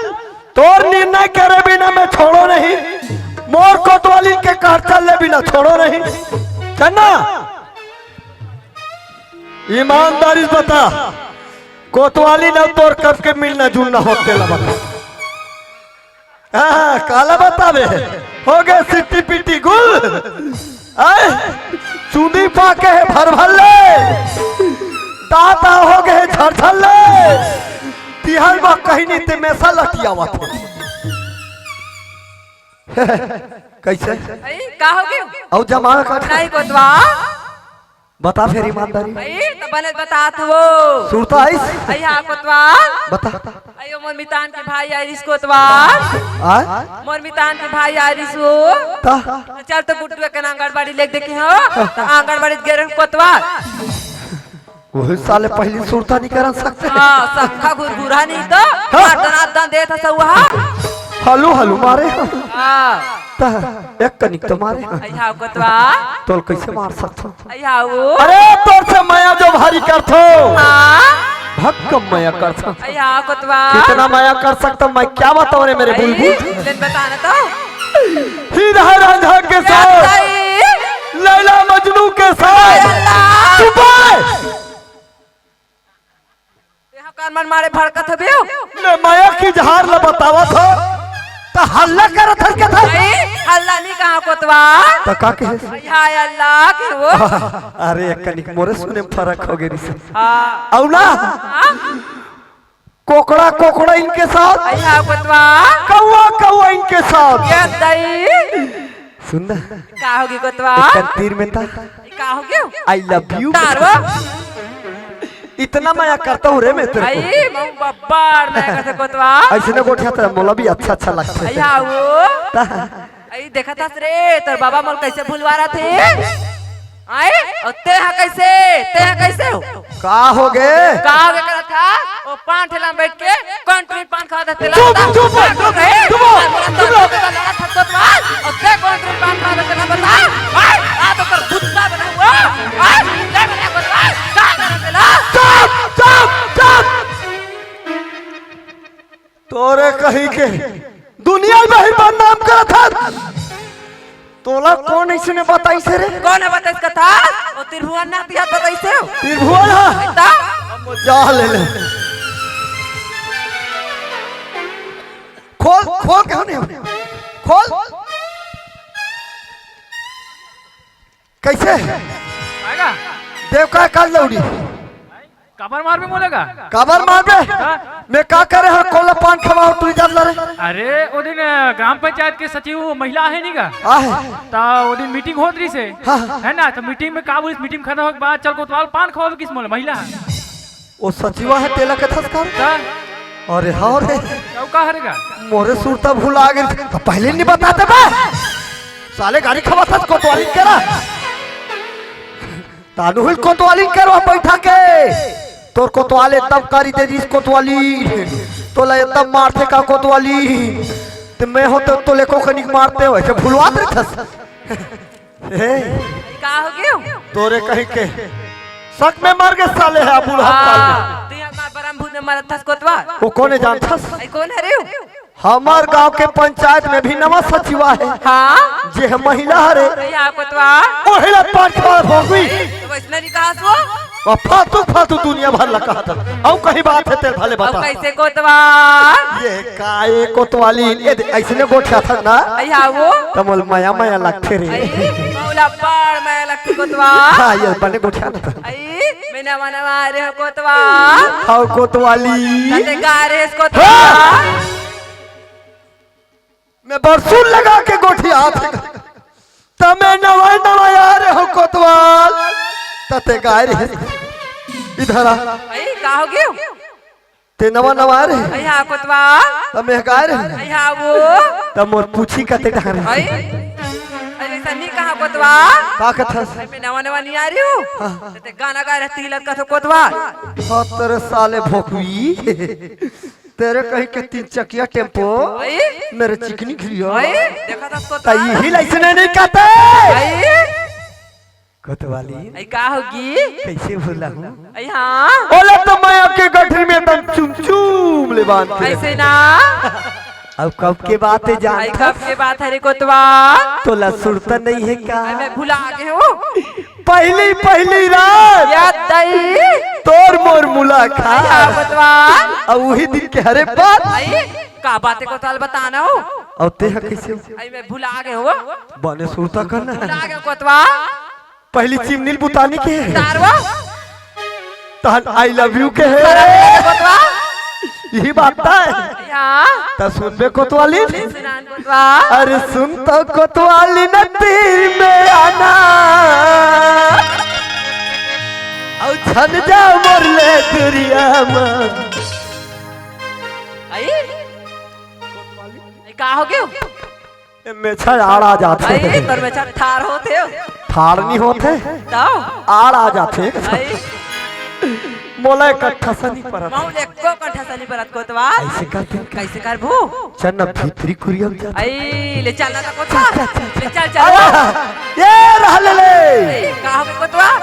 तोर निर्णय करे बिना मैं छोड़ो नहीं, मोर कोतवाली के कार चल ले बिना छोड़ो नहीं। चन्ना, ईमानदारी से बता, कोतवाली ना तोर कब के मिलना जुलना होते ला बता। हाँ, काला बतावे, हो गए सिट्टी पिट्टी गुल। आए, चुंदी पाके है भर भर ले, दाता हो गए झरझर ले, तिहल बा कहीं नहीं ते में सा लटियावत है। कैसे? अरे, का हो गयो? और जमा का नहीं कोतवा। बता फेर ईमानदारी। अरे, तो बने बता तू वो। सुरता आइस? अरे, हाँ, कोतवा। बता। अयो, मोर मितान के भाई आइस कोतवा। आ? मोर मितान के भाई आइस वो। ता? चल तो गुड्डू के आंगनबाड़ी लेके देखे हो। तो आंगनबाड़ी गे रहे कोतवा। वही साले पहली सुरता नहीं करन सकते। हाँ, संखा घुरघुरा नहीं तो। हाँ। दना दन देत हस उहा। हलू हलू मारे। हाँ। ता एक कनिक तो मारे। अरे, हाँ, कोतवा। तोल कैसे मार सकथो? अरे, हाँ, वो। अरे, तोर से मया जो भारी करथो। हाँ। भक्कम मया करथो। अरे, हाँ, कोतवा। कितना मया कर सकता मैं क्या बताऊं रे मेरे अरे, बुलबुल? लेन बता ना तो। हीरा रांझा के साथ। सही। लैला मजनू के साथ। अरे, अल्लाह। चुप है। यहाँ कान मन मारे भड़कत हबे। मैं मया की जहार ला बतावत हो, त हल्ला करत हस के था। नहीं, हल्ला नहीं कहा कोतवा। त का कहे? हाय अल्लाह के वो। अरे, एक कनिक मोरे सुने में फर्क हो गई रिसे। हाँ। औ ना? हाँ? कोकड़ा, कोकड़ा इनके साथ। अरे हाँ, कोतवा। कौआ, कौआ इनके साथ। ये दई। सुन ना। का होगी कोतवा? एक तीर में था। का हो गयो? I love you। तारवा। ई इतना मया करता हूँ रे मैं तेरे को। आई, मऊ बब्बर मया करथे कोतवाल। ऐसे न गोठिया तेरा मोला भी अच्छा अच्छा लगथे। आई, हाँ, वो। ता- आई, देखत हस रे, तोर बाबा मोला कैसे भुलवा रहा थे। आई, अउ ते हा कैसे, ते हा कैसे हो? का हो गे? का हो गे करत हा? ओ पान ठेला में बैठ के कंट्री पान खावत हे तेला चुप, बता। चुप, चुप, चुप, चुप, चुप, चुप। लड़त हस कोतवाल, अउ ते कंट्री पान खावत हे तेला बता। आई, आ तो कर भुत्ता बना हुआ। आई, ले बना कोतवाल, का करत हे तेला? चुप, चुप, चुप। तोरे कहीं के दुनिया में ही बदनाम करत हस। तोला कोन अइसने बताइस हे रे? कोन हे बताइस कथा? ओ त्रिभुवन नाती हा बताइस हे। त्रिभुवन हा? ता? जा ले ले। खोल, खोल, कौन है? खोल। कैसे? आएगा? देव का काल लौड़ी। काबर मारबे मोला का? काबर मारबे? हाँ? मैं का करे हा, कोला पान खवाओ, तू इधर ला रे। अरे, ओ दिन, अ, ग्राम पंचायत के सचिव महिला आहे नी का? आहे। ता ओ दिन मीटिंग होत रहिस हे। हाँ, हाँ। है ना? तो मीटिंग में का बोलिस, मीटिंग खत्म होए के बाद चल कोतवाल पान खवाबे किस मोला, महिला है। ओ सचिवा हे, तेला कथस कर? ता? अरे हाँ रे। का, का हरे का? मोरे सुरता भुला गेल। तो पहले नहीं बताते बे। साले गाड़ी खवाथस कोतवाली करा। तानु हिल कोतवाली करवा बैठा के। तोर कोतवाल एकदम करी दे दिस कोतवाली। तोला एकदम मारथे का कोतवाली। ते मैं हो तो, तोले को कनिक मारते हो, ऐसे भुलवा दे थस। ए, का हो गयो? तोरे कहीं के शक में मर गे साले हा, बूढ़ा साले। हाँ, तू यहाँ मार बरम भूत में मरत थस कोतवाल। वो कोने जानथस? आई कोन हरे हो? हमर गांव के पंचायत में भी नवा सचिवा हे। हाँ? जे हे महिला हरे। भैया कोतवाल। ओहिला पांच बार हो गई। तो वैसने नहीं कहा सो? और फालतू, फालतू दुनिया भर लगा था। अउ कहीं बात हे तेरे भले अब बता। कैसे कोतवाल? ये का, ये कोतवाली, ये दे, ऐसने गोठियाथस ना? आई हाँ वो। त मोला मया, मया लगथे रे। आई, मोला बड़ मया लगथे कोतवाल। हाँ, ये बने गोठियाथस। आई, मैं नवा, नवा आ रहे हो कोतवाल। हाँ, कोतवाली। तते गा रहे हो कोतवाल। हाँ। मैं बरसून लगा के गोठियाथस। त मैं नवा नवा आ रहे हो कोतवाल। तते गाय रहे। इधर आ। भाई, का हो गयो? ते नवा नवा आ रहे। आई हाँ कोतवाल। त मैं गाय रहे। आई हाँ वो। त मोर पूछी कते डहर। आई। अरे सन्नी कहा कोतवाल। का कथस? मैं नवा नवा नहीं आ रही हूँ। हाँ। तते गाना गा रहे तिलक कथो कोतवाल। हाँ, तेरे साले भोकवी। तेरे कहीं के तीन चकिया टेम्पो, ओए। मेरे चिकनी घिरिया। ओए, देखा था तो त यही लाइसेंस नहीं कहते। ओए। कोतवाली। आई का होगी? कैसे भूला हूँ? आई हाँ। ओला तो मैं आपके गठरी में एकदम चुम चुम ले बांध के ऐसे ना। अब कब के बात है जान? आई कब के बात है रे कोतवाल? तोला सुरता नहीं है का? आई मैं भुला गए हूँ। पहली, पहली रात। याद आई। तोर मोर मुलाकात। आई हाँ, कोतवाल। अब वही दिन के हरे बात। आई, का बात हे कोतवाल बताना हो? अब ते ह कैसे हो? आई, मैं भुला गए हो। बने सुरता करना। भुला गए कोतवाल। पहली चिमनील बुतानी के। तारवा। तहन I love you के हे। कोतवाल। यही बात है। हाँ। त सुनबे कोतवाली। सुनान कोतवाल। अरे सुन तो कोतवाली नदी में आना। औ छन जा मोर ले दुरिया मा। आई? आई, का हो गयो? ए, मेछा आड़ आ जाथे। आई, तोर मेछा ठाड़ होथे। ठाड़ नहीं होथे। तब? आड़ आ जाथे। आई। मोला एक ठसा नहीं परत। मौल एको ठसा नहीं परत कोतवाल। ऐसे करते हैं। कैसे करबू? चल ना भीतरी कुरिया में जाते। आई, ले चल ना तो कोतवाल। चल, चल, चल। ले चल, चल। अरे, ये रह ले ले। आई, का हो गयो कोतवाल?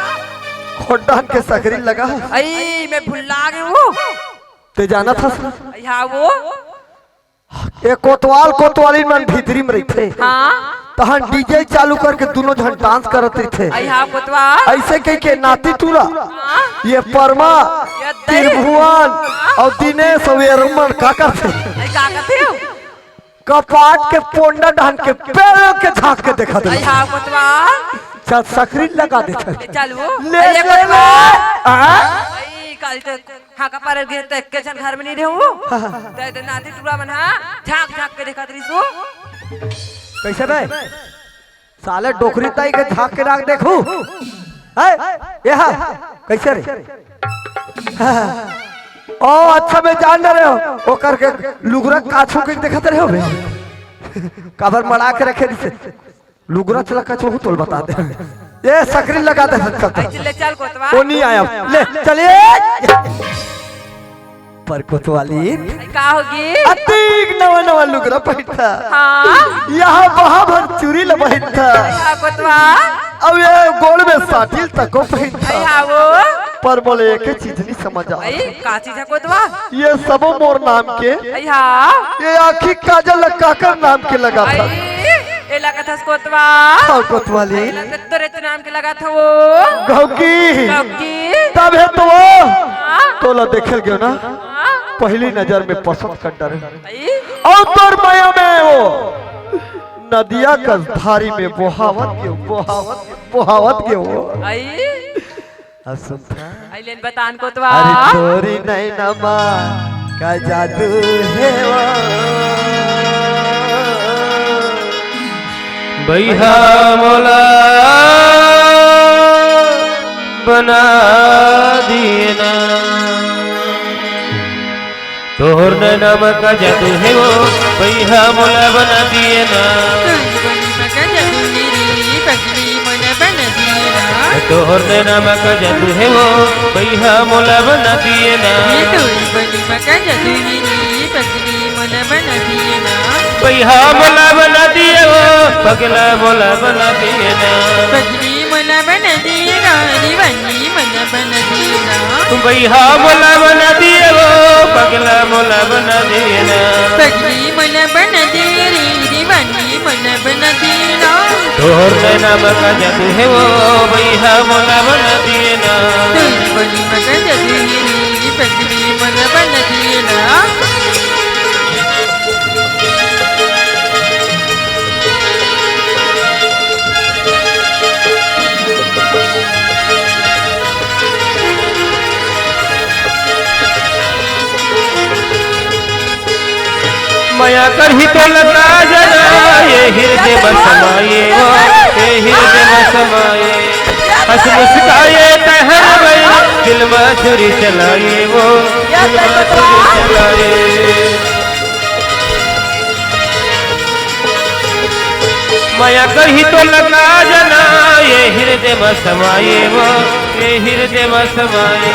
खोड्डन के सकरी लगा। आई, मैं भुला गई हूँ। ते जाना था? आई, हाँ वो। ए कोतवाल, कोतवालिन मन भीतरी में रहिथे। हाँ। तहन DJ चालू करके दोनों झन डांस करत रहिथे। आई हाँ कोतवाल। ऐसे कह के नाती टूरा, हाँ। ये परमा, ये दई। त्रिभुवन अउ दिनेश अउ ये मन का करथे? आई का करथे हो? कपाट के पोंडा डाहन के पेल के झांक के देखत रहिथे। आई हाँ कोतवाल। चल सकरी लगा देथे। चल वो। ले आई ले ले। कोतवाल। हाँ? आई काल तो हाँ, का पार गे त एक्के झन घर में नहीं रहू। हाँ, हाँ। त, त नाती टूरा मन हा, झांक झांक के देखत रहिसु। कैसे बे? साले डोकरी ताई के झांक के नाक देखू। है? ये हा, कैसे रे? ओ अच्छा, मैं जान डरे हों, ओकर के लुगरा काछू के देखत रहे होबे। काबर मड़ा के रखे दिसे। लुगरा चला कछू तोल बता दे। ए सकरी लगा दे सच सच। ले चल कोतवाल। ओ नहीं आया। ले चलिए। पर कोतवाली। अरे का होगे? अतिक नवा नवा लुगरा पहिनथा। हाँ। यहाँ वहाँ भर चूरी ल पहिनथा। अरे हाँ कोतवाल। अब ये गोड़ में साटिल तको पहिनथा। अरे हाँ वो। पर मोला एक चीज नहीं समझ आ। अरे का चीज हे कोतवाल? ये सबो मोर नाम के। अरे हाँ। ये आँखी काजल ल काकर नाम के लगाथा? अरे, ए लगत हस कोतवाल। हाँ, कोतवाली। ए लगत तोरे तो नाम के लगाथा वो। गौकी। गौकी। तब हे तो वो। हाँ। तोला देखे ल गेंव ना। हाँ। पहली नजर में पसंद कर डरे। अरे। अउ तोर मया में वो नदिया कस धारी में बोहावत गेंव, बोहावत, बोहावत गेंव वो। अरे। अब सुनथा। अइलेन बतान कोतवाल। अरे तोरी नैना मा का जादू हे वो। बइहा मोला बना दिए ना। तोर नैना म का जादू हे वो, बइहा मोला बना दिए ना। तोर नैना म का जादू हे रे, पगली मोला बना दिए ना। तोर नैना म का जादू हे वो, बइहा मोला बना दिए ना। ये तोर नैना म का जादू हे रे, पगली मोला बना दिए ना। बइहा मोला बना दिए वो, पगला मोला बना दिए ना। पगली मोला बना दिए ना, दीवानी मोला बना दिए ना। बइहा मोला बना दिए वो, पगला मोला बना दिए ना। पगली मोला बना दिए रे, दीवानी मोला बना दिए ना। तोर नैना म का जादू हे वो, बइहा मोला बना दिए ना। तोर नैना म का जादू हे रे, पगली मोला बना दिए ना। मया करही तोला का जना, ये हिरदे म समाए वो, ये हिरदे म समाए। हँस मुस्काए तैं हर बइर, दिल म छुरी चलाए वो, दिल म छुरी चलाए। मया करही तोला का जना, ये हिरदे म समाए वो, ये हिरदे म समाए।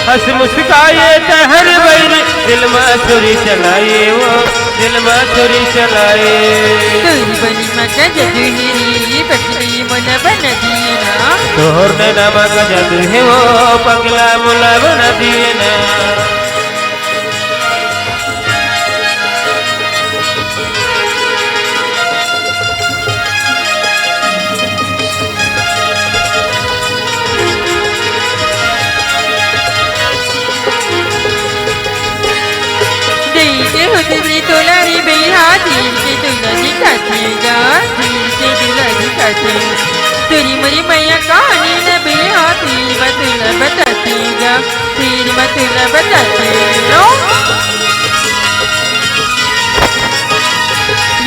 हँस मुस्काए तैं हर बइर, दिल म छुरी चलाए वो, दिल म छुरी चलाए। तोर बनी म का जादू हे रे, पगली मोला बना दिए ना। तोर नैना म का जादू हे वो, पगला मोला बना दिए ना। देखे होते रे तोला रे बइहा, तीर के तोला दिखाथे गा, तीर के तोला दिखाथे। तोरी मोरी मया कहानी न बइहा, तीर म तोला बताथे गा, तीर म तोला बताथे।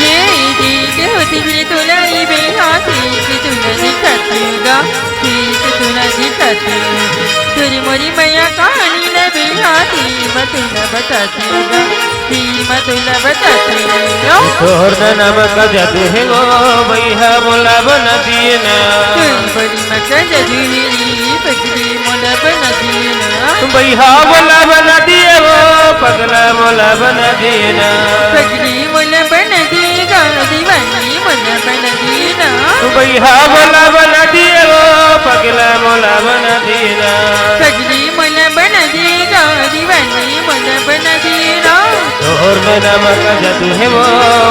ये देखे होते रे तोला रे बइहा, तीर के तोला दिखाथे गा, तीर के तोला दिखाथे। तोरी मोरी मया कहानी न बइहा, तीर म तोला बताथे गा, तीर म तोला बताथे। तोर नैना म का जादू हे वो, बइहा मोला बना दिए ना। तोर बनी म का जादू हे रे, पगली मोला बना दिए ना। बइहा मोला बना दिए वो, पगला मोला बना दिए ना। पगली मोला बना दिए गा, दीवानी मोला बना दिए ना। बइहा मोला बना दिए वो, पगला मोला बना दिए ना। पगली मोला बना दिए गा, दीवानी मोला बना दिए ना। तोर नैना म का जादू हे वो,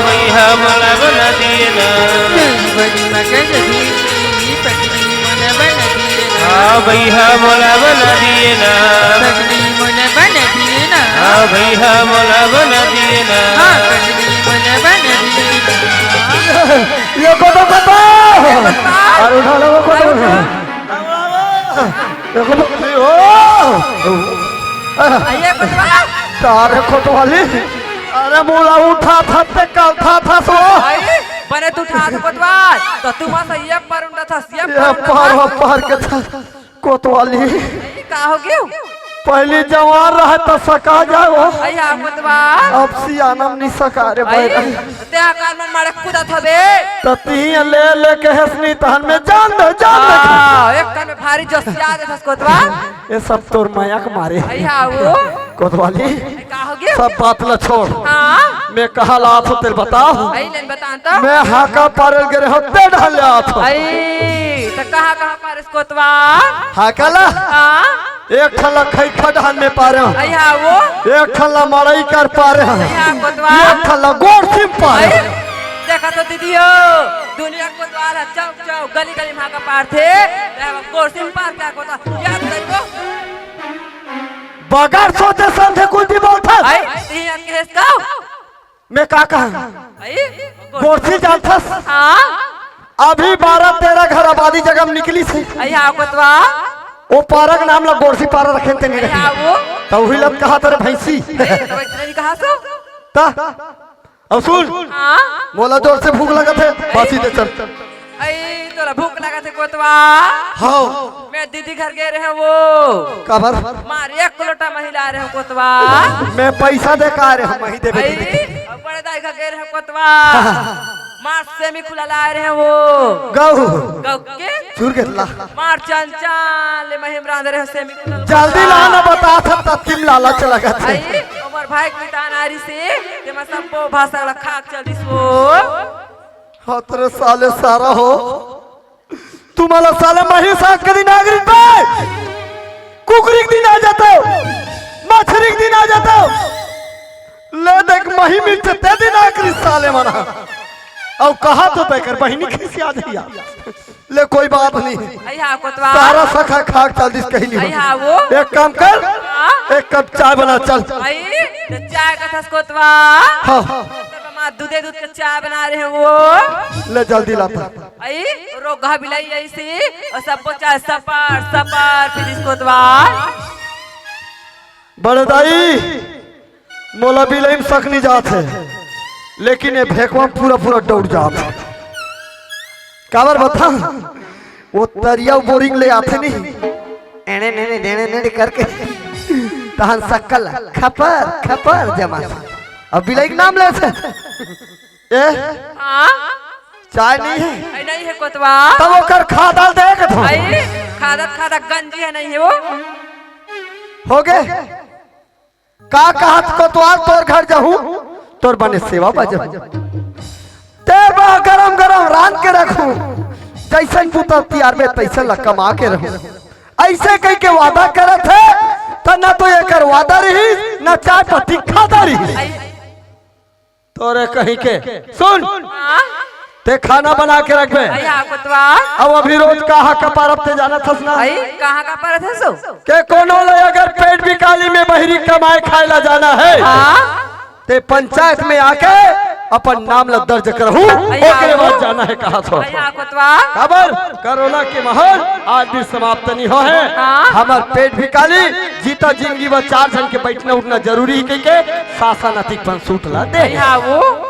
बइहा मोला बना दिए ना। तोर बनी म का जादू हे, पगली मोला बना दिए ना। हाँ, बइहा मोला बना दिए ना। पगली मोला बना दिए ना। हाँ, बइहा मोला बना दिए ना। हाँ, पगली मोला बना दिए ना। ये को तो बता। अरे उठा लो, वो को तो उठा। देखो तो, ओ! आइए, कोतवाल। तारे कोतवाली, अरे मोला उठाथा ते करथस वो। आई, बने तू उठाथा कोतवाल, त तुम सही पर उठाथा, सही ये पर पार, उठाथा। वो पार के था। कोतवाली, का हो गयो? पहली जवान रहे त सका जाए वो। अइहा कोतवाल। अब सियानम नहीं सका रे भाई। ते आकार मन मारे कूदत हबे। त तिही ले लेके हसनी तहन में जान दे, जान दे। हाँ, एक कन में भारी जोसिया देथस कोतवाल। ये सब तोर मया के मारे। अइहा वो। कोतवाली, का हो गयो? सब बात ला छोड़। हाँ। मैं कहा ला आथो तेल बताओ। अई लेन बतान तो। मैं हाका पारल गे रहो ते ढाल ले आथो। अई, त कहाँ कहाँ पारस कोतवाल? हाका ला? हाँ। एक ठन ला खैखा डहान में पारे हंव। अइहा वो। एक ठन ला मड़ई कर पारे हंव। अइहा कोतवाल। एक ठन ला गोरसी में पारे हंव। देखा तो दीदी हो, दुनिया कोतवाल ह चौक चौक गली गली में हाका पारथे। देखा गोरसी में पार क्या कोतवाल? याद करियो। बगैर सोचे समझे कुछ भी बोलथस। अई, तिही अनके हेस का? मैं का कहा? अई, गोरसी जानथस? हाँ। अभी बारह तेरह घर आबादी जगह में निकलिस हे। अइहा कोतवाल। वो पारा के नाम ला गोरसी पारा रखेन तेने। अइहा वो। त उही ला कहा तेरे भैंसी। अई, त वैसे नहीं कहा सो। त, अब सुन। हाँ। मोला जोर से भूख लगत हे, बासी दे चल। अई, तोला भूख लगत हे कोतवाल? हाँ। मैं दीदी घर गे रहे वो। काबर? मार एक लोटा मही लाय रहे हंव कोतवाल। मैं पैसा दे का रहे हंव, मही देबे अई, दीदी। अउ बड़े दाई घर गे रहे हंव कोतवाल। मार सेमी खुला लाय रहे हंव वो। गहूं। गहूं के? चूर के ला। मार चन चन ले मही म रांध रहे हंव सेमी खुला। जल्दी ला ना, बता सब तत्ती म लालच लगत हे। अई, हमर भाई के मितान आरिस हे, ते मैं सबो भाषा ला खा के चल दिस वो। हाँ, तेरे साले सारा हो। तुम्हारा साले मही साग के दिन आगरी पे कुकरी के दिन आ जाता हो, मछरी के दिन आ जाता हो। ले देख, मही मिर्च ते दिन आखिरी साले मना। अउ कहा तो तय कर बहिनी खिसिया जइया। ले कोई बात नहीं। अइहा कोतवाल। सारा सखा खा के चल दिस कहीं नहीं। अइहा वो। एक काम कर, हाँ? एक कप चाय बना चल। अई, त चाय कथस कोतवाल। हाँ। तोर मा दूधे दूध के चाय बना रहे हंव वो। ले जल्दी लाता। अई, रोगहा बिलाई अइसे, अउ सबो चाय सपार, सपार, पी दिस कोतवाल। बड़े दाई, मोला बिलाई म सक नहीं जात हे, लेकिन ये भेकवा पूरा पूरा डौड़ जात हे। काबर बता, वो तरिया बोरिंग ले आथे नहीं, एने नेने, नेने नेने करके, तहन सक्कल खपर, खपर जमा। अब बिलाई के नाम ले थे। ए? हाँ? चाय नहीं है? अई, नहीं है कोतवाल। तब ओकर खादल दे के धो। अई, खादत खादत गंजी है, नहीं है वो। हो गे? का कहत कोतवाल, तोर घर जाहूं, तोर बने सेवा बजाहूं। तेर बर गरम गरम रांध के रखूं। जइसन बूता तियार में तइसन ला कमा के रहूं। अइसे कहिके वादा करत हे, त न तो एकर वादा रहिस, न चाय पत्ती खादा रहिस। अई, तोरे कहीं के। सुन, हाँ? ते खाना बना के रखबे। अइहा कोतवाल। अब अभी रोज कहाँ का पारब ते जानत हस ना? अई, कहाँ का पारत हस? के कोनो ले अगर पेट बिकाली में बहिरी कमाए खाए ला जाना है, हाँ? ते पंचायत में आके अपन नाम ला दर्ज करहू, अइहा ओकरे बाद वो। जाना है कहाँ सो। अइहा कोतवाल। काबर? कोरोना के माहौल आज भी समाप्त नहीं हो है। हाँ। हमर पेट बिकाली जीता जिंदगी बर चार झन के बैठना उठना जरूरी है कहिके शासन अतिक पन सूत ला दे। अइहा वो।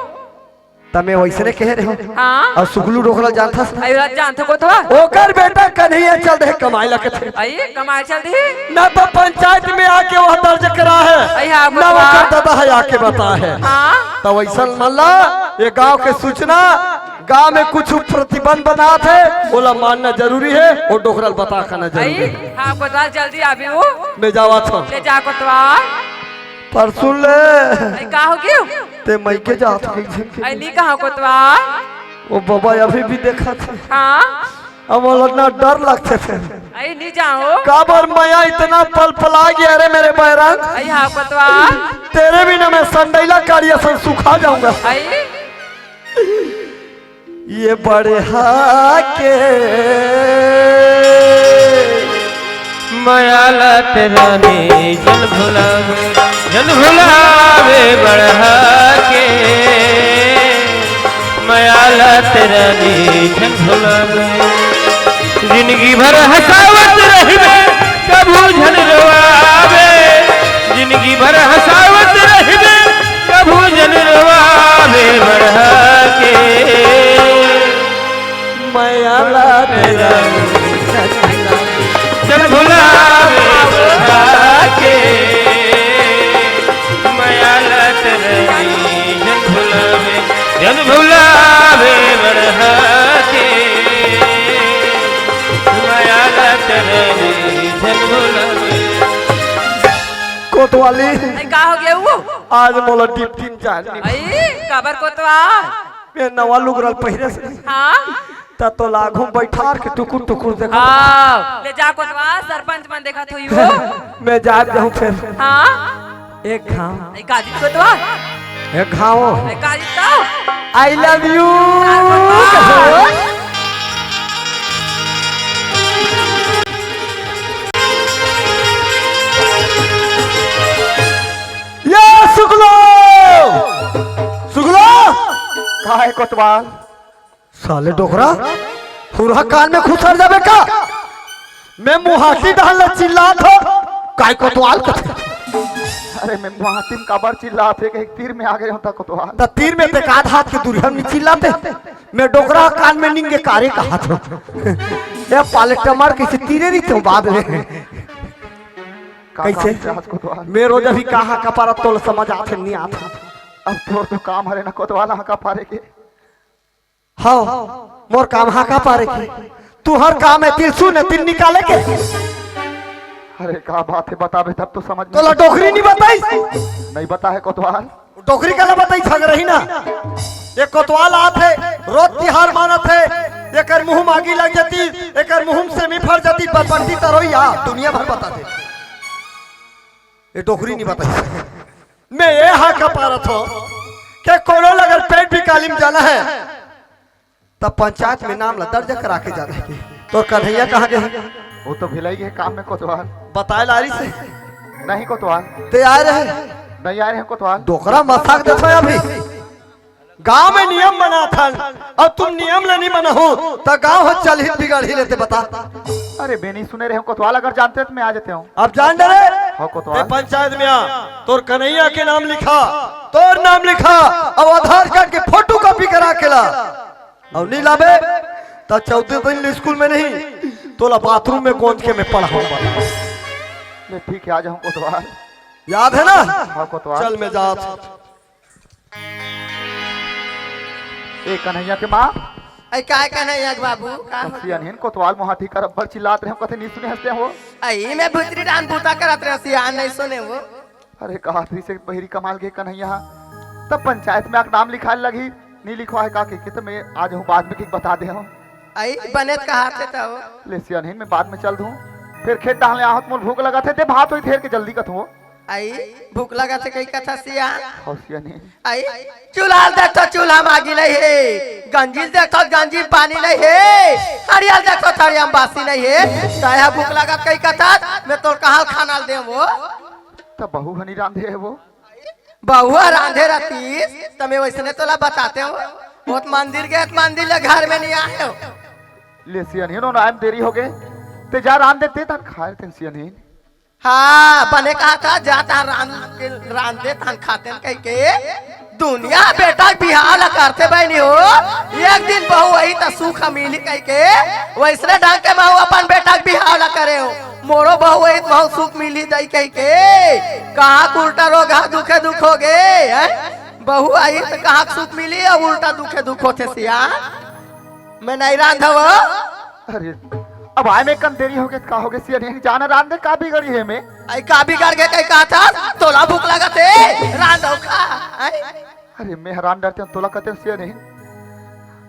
त मैं वइसने कहे रहे हंव। हाँ। अउ सुगलू डोकरा जानथस? अई, ओला जानथों कोतवाल। ओकर बेटा कन्हैया चल दे कमाए ला कथे। अई, कमाए चल दे। ना तो पंचायत में आके वो दर्ज करा है, अइहा ना कोतवाल। ओकर दादा है आके बता है। हाँ। त वइसन मन ला ये गांव के सूचना, गांव में कुछ प्रतिबंध बनात हे, ओला मानना जरूरी हे, वो डोकरा ल बता खाना जरूरी अई, हे। हाँ, कोतवाल जल्दी आबे वो। मैं जावत हंव। ले जा कोतवाल। पर सुन ले। अई, का हो गयो? ते मइके जात हस कइसे? अई, नी कहा कोतवाल। वो बाबा अभी भी देखत हे। हाँ। अब मोला इतना डर लगथे फेर। अई, नी जाओ। काबर मया इतना पलपला गया रे मेरे बैरंग। अई, हाँ कोतवाल। तेरे बिना मैं संडैला काड़िया सन सुखा जाऊंगा। अई। ये बड़हा के मया ला ते रानी झन भुलावे, झन भुलावे बड़हा के मया ला ते रानी झन भुलावे। जिंदगी भर हंसावत रहिबे, कभू झन रोवावे। जिंदगी भर हंसावत रहिबे, कभू झन रोवावे बड़हा के मया ला ते रानी। जब कोतवाली, अरे, का हो गया वो? आज मोला डिप्टी म जान नहीं। अई, काबर कोतवाल? मैं नवा लुगरा ल पहिरे हँव। हाँ? त तोला आघू म बइठार के टुकुर टुकुर देखत। हाँ, ले जा कोतवाल, सरपंच मन देखत होही वो। मैं जात जाहूँ फेर। हाँ? एक घाँव। अई, का दिस कोतवाल? एक घाँव। अई, का दिस तो? I love you। ये सुगलो! सुगलो! का हे कोतवाल? साले डोकरा, हुरहा कान में खुसर जाबे का? मैं मुहाटी डहर ले चिल्लात हँव, काय कोतवाल कथे? अरे, मैं मुहाटी म काबर चिल्लात हँव, कहीं तीर में आ गे हों त कोतवाल। त तीर में ते का हाथ के दूरिहा म नइ चिल्लाते? मैं डोकरा कान में निंगे कारे कहत हँव। ये पाले टमार कइसे तीरे रहिथे बाद में। का कइसे? काम से आज कोतवाल? मैं रोज अभी का हाका पारत तोला समझ आथे, नइ आथे। अब तोर तो काम हरे ना कोतवाल हाका पारे के। हव, मोर काम हाका पारे के। तुँहर काम हे तिल सुन, तिल निकाले के। अरे का बात हे, बताबे तब तो समझ में। तोला डोकरी नइ बताइस? नइ बताहे कोतवाल। डोकरी काला बताइस, हगरही ना। ये कोतवाल आत हे, रोज तिहार मानत हे, एकर मुँह म आगी लग जातिस, एकर मुँह म सेमी फर जातिस, बरबट्टी तरोई आ, दुनिया भर बता दे। ये डोकरी नइ बताइस। मैं ये हाका पारत हँव के कोनो ल अगर पेट बिकाली म जाना हे, त पंचायत में नाम ला दर्ज करा के जाना हे। तोर कन्हैया कहाँ गे हे? वो तो भिलाई गे हे काम में कोतवाल। बताए ला आरिस हे? नहीं कोतवाल। ते आए रहे? नहीं आए रहे कोतवाल। डोकरा मसाक देथो अभी। गाँव में नियम बनाथन, अउ तुम नियम ल नइ मनाहू, त गाँव ह चलही बिगड़ही ले ते बता। अरे बे नइ सुने रहे हँव कोतवाल, अगर जानते त मैं आ जाते हँव। अब जान डरे? हाँ कोतवाल। ते पंचायत में आ, तोर कन्हैया के नाम लिखा, तोर नाम लिखा, अउ आधार कार्ड के फोटोकॉपी करा के ला। अउ नइ लाबे, त चौदह दिन ले स्कूल में नहीं, तोला बाथरूम में गोंज के मैं पढ़ाहूँ। ले ठीक हे, आ जाहूँ कोतवाल। याद हे ना? हाँ कोतवाल। चल मैं जात हँव। ए कन्हैया के माँ। अई काय कन्हैया के बाबू, का हो? सियानहिन कोतवाल मुहाटी कर अब्बड़ चिल्लात रहे हँव, कथे नइ सुने हस ते वो। अई मैं भीतरी डाहन बूता करत रहे हँव, सियान नइ सुने वो। अरे कहत रहिसे बहिरी कमाए ल गे कन्हैया ह। तब पंचायत में आके नाम लिखाए लगही, नइ लिखवाए का कहिके, त मैं आ जाहूँ बाद में कहिके बता दे हँव। अई बने त कहत हे त वो। ले सियानहिन मैं बाद में चल दूँ, फेर खेत डाहन ले आहूँ त मोला भूख लगत हे, ते भात होई त हेर के जल्दी कथों। अई भूख लगत हे कहिके कथस सियान। हाँ सियानहिन। अई चूल्हा ल देखथों चूल्हा म आगी नइ हे, गंजी ल देखथों गंजी म पानी नइ हे, थरिया ल देखथों थरिया म बासी नइ हे, तैं ह भूख लगत हे कहिके कथस, मैं तोर कहाँ ले खाना ल देवँ वो? त बहू ह नइ रांधे हे वो। बहू ह रांधे रहतिस, त मैं वइसने तोला बतातेंव। वो त मंदिर गे हे त मंदिर ले घर में नइ आए हो। ले सियानहिन, ओन आए म देरी होगे। ते जा रांध दे, ते तहन खाए लेतेन सियानहिन। हाँ, बने कहत हस, जा तहन रांध, रांध दे, तहन खातेन कहिके। दुनिया बेटा के बिहाव ला करथे बहिनी हो। एक दिन बहू आही त सुख मिलही कहिके। वइसने ढंग के महूँ अपन बेटा के बिहाव ला करे हों। मोरो बहू आही त महूँ सुख मिलही दाई कहिके। कहाँ के उल्टा रोगहा दुखे दुख होगे, हैं? बहू आही त कहाँ के सुख मिलही अउ उल्टा दुखे दुख होथे सियान। मैं नइ रांधव। अरे, अब आए में कन देरी होगे त का होगे सियानहिन, जा न रांध दे, का बिगड़िस हे में? अई का बिगड़ गे कहि कहत हस? तोला भूख लगत हे, रांध अउ खा। हैं? अरे, मैं ह रांध डरतेंव, तोला कहितेंव सियानहिन।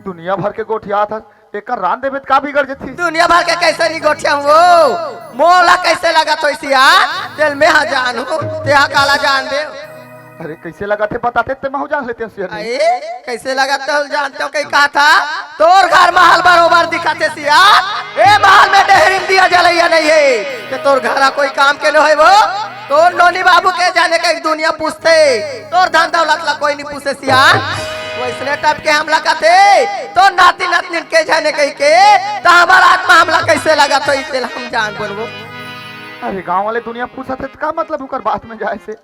दुनिया भर के गोठियात हस, एकर रांध देबे त का बिगड़ जथे? दुनिया भर के कइसे नइ गोठियाहूँ वो? मोला कइसे लगत होही सियान, तेला मैं ह जानहूँ, तें ह काला जान दे। अरे, कइसे लगत हे बताते त महूँ जान लेतेंव सियानहिन। अई, कइसे लगत हे जानतेंव कहि कहत हस? तोर घर महल बरोबर दिखत हे सियान। ए महल में डेहरी म दिया जलइया नइ हे। ते तोर घर ह कोई काम के नइ होय वो। तोर नोनी बाबू के जाने कहिके दुनिया पूछथे। तोर धन दौलत ला कोई नइ पूछे सियान। वइसने टाइप के हमला कथे। तोर नाती नतनीन के जाने कहिके। त हमर आत्मा हमला कइसे लगत होही तेला हम जान बोलबो। अरे गाँव वाले दुनिया पूछत हे त का मतलब ओकर बात में जाए से?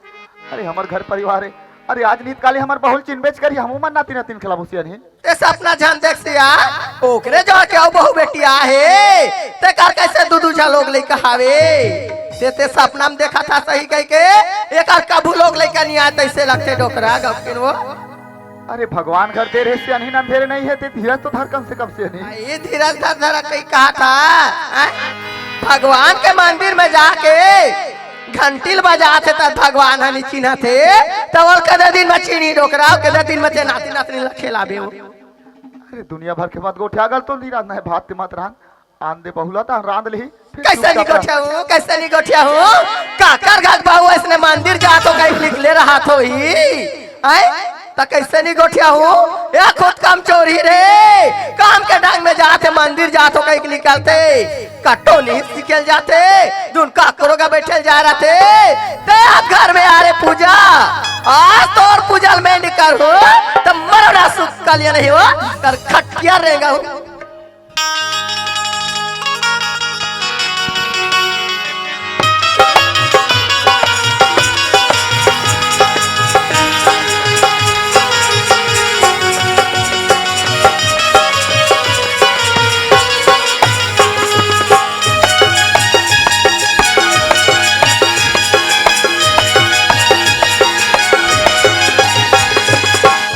अरे हमर घर परिवार हे। अरे आज नित काली हमर बहू ल चिन्हबेच करही, हमू मन नाती नतनीन खिलाबो सियानहिन। ते सपना झन देख सियान, ओकरे जोर के अउ बहू बेटी आहे। तेकर कइसे दू दू झन लोग लइका हावे? ते, ते सपना म देखत हस सही कहिके, एकर कभू लोग लइका नइ आए तइसे लगथे डोकरा गपकिन वो। अरे भगवान घर दे रहे सियानहिन, अंधेरे नइ हे, ते धीरज तो धर कम से कम सियानहिन। अई धीरज धर धर कहि कहत हस, हैं? भगवान के मंदिर में जाके घंटी ल बजात हे, त भगवान ह नी चिन्हत हे, त ओला कते दिन में चिन्ही डोकरा, कते दिन में ते नाती नातनी ल खेलाबे हो। अरे दुनिया भर के बात गोठिया गल तो नी रांधना हे, भात के मात्र रांध, आन दे बहुला त रांध लेही, फिर कैसे चुपचाप नी रह। गोठिया हूँ, कैसे नी गोठिया हूँ? काकर घर बहू अइसने मंदिर जात हो कहिके निकले रहत होही, हैं? त कैसे नी गोठिया हूँ? ए खुद कमचोर ही रे, काम के ढंग में जात हे, मंदिर जात हो कहिके निकलथे, कटो नी सिकेल जाथे, दुन काकरो का बैठल जा रहथे, ते आज घर में आ रे पूजा, आज तोर पूजा ल मैं नी करहूँ, त मरो ना सुख कलिया नी हो, कर खटिया रेंगा हूँ।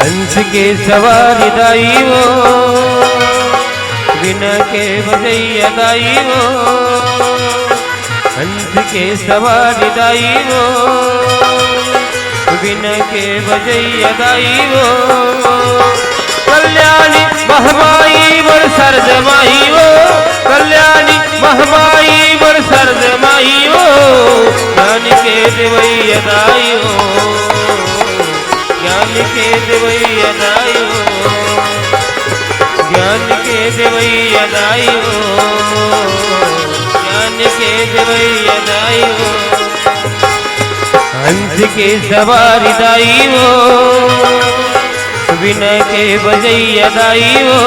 हंस के सवारी दाई वो, वीणा के बजैया दाई वो, हंस के सवारी दाई वो, वीणा के बजैया दाई वो। कल्याणी महमाई मोर सरजमाई वो, कल्याणी महमाई मोर सरजमाई वो, ज्ञान के देवैया दाई वो। ज्ञान के देवैया दाई हो, ज्ञान के देवैया दाई हो, ज्ञान के देवैया दाई हो। हंस के सवारी दाई हो, वीणा के बजैया दाई हो,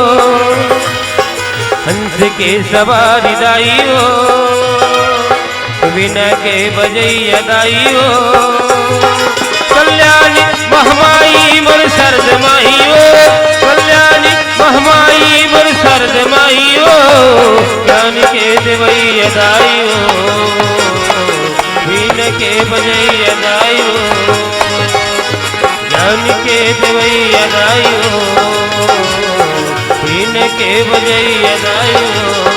हंस के सवारी दाई हो, वीणा के बजैया दाई हो। कल्याणी महमाई मोर सरजमाई हो, कल्याणी महमाई मोर सरजमाई हो, ज्ञान के देवैया दाई हो, वीणा के बजैया दाई हो। ज्ञान के देवैया दाई हो, वीणा के बजैया दाई हो।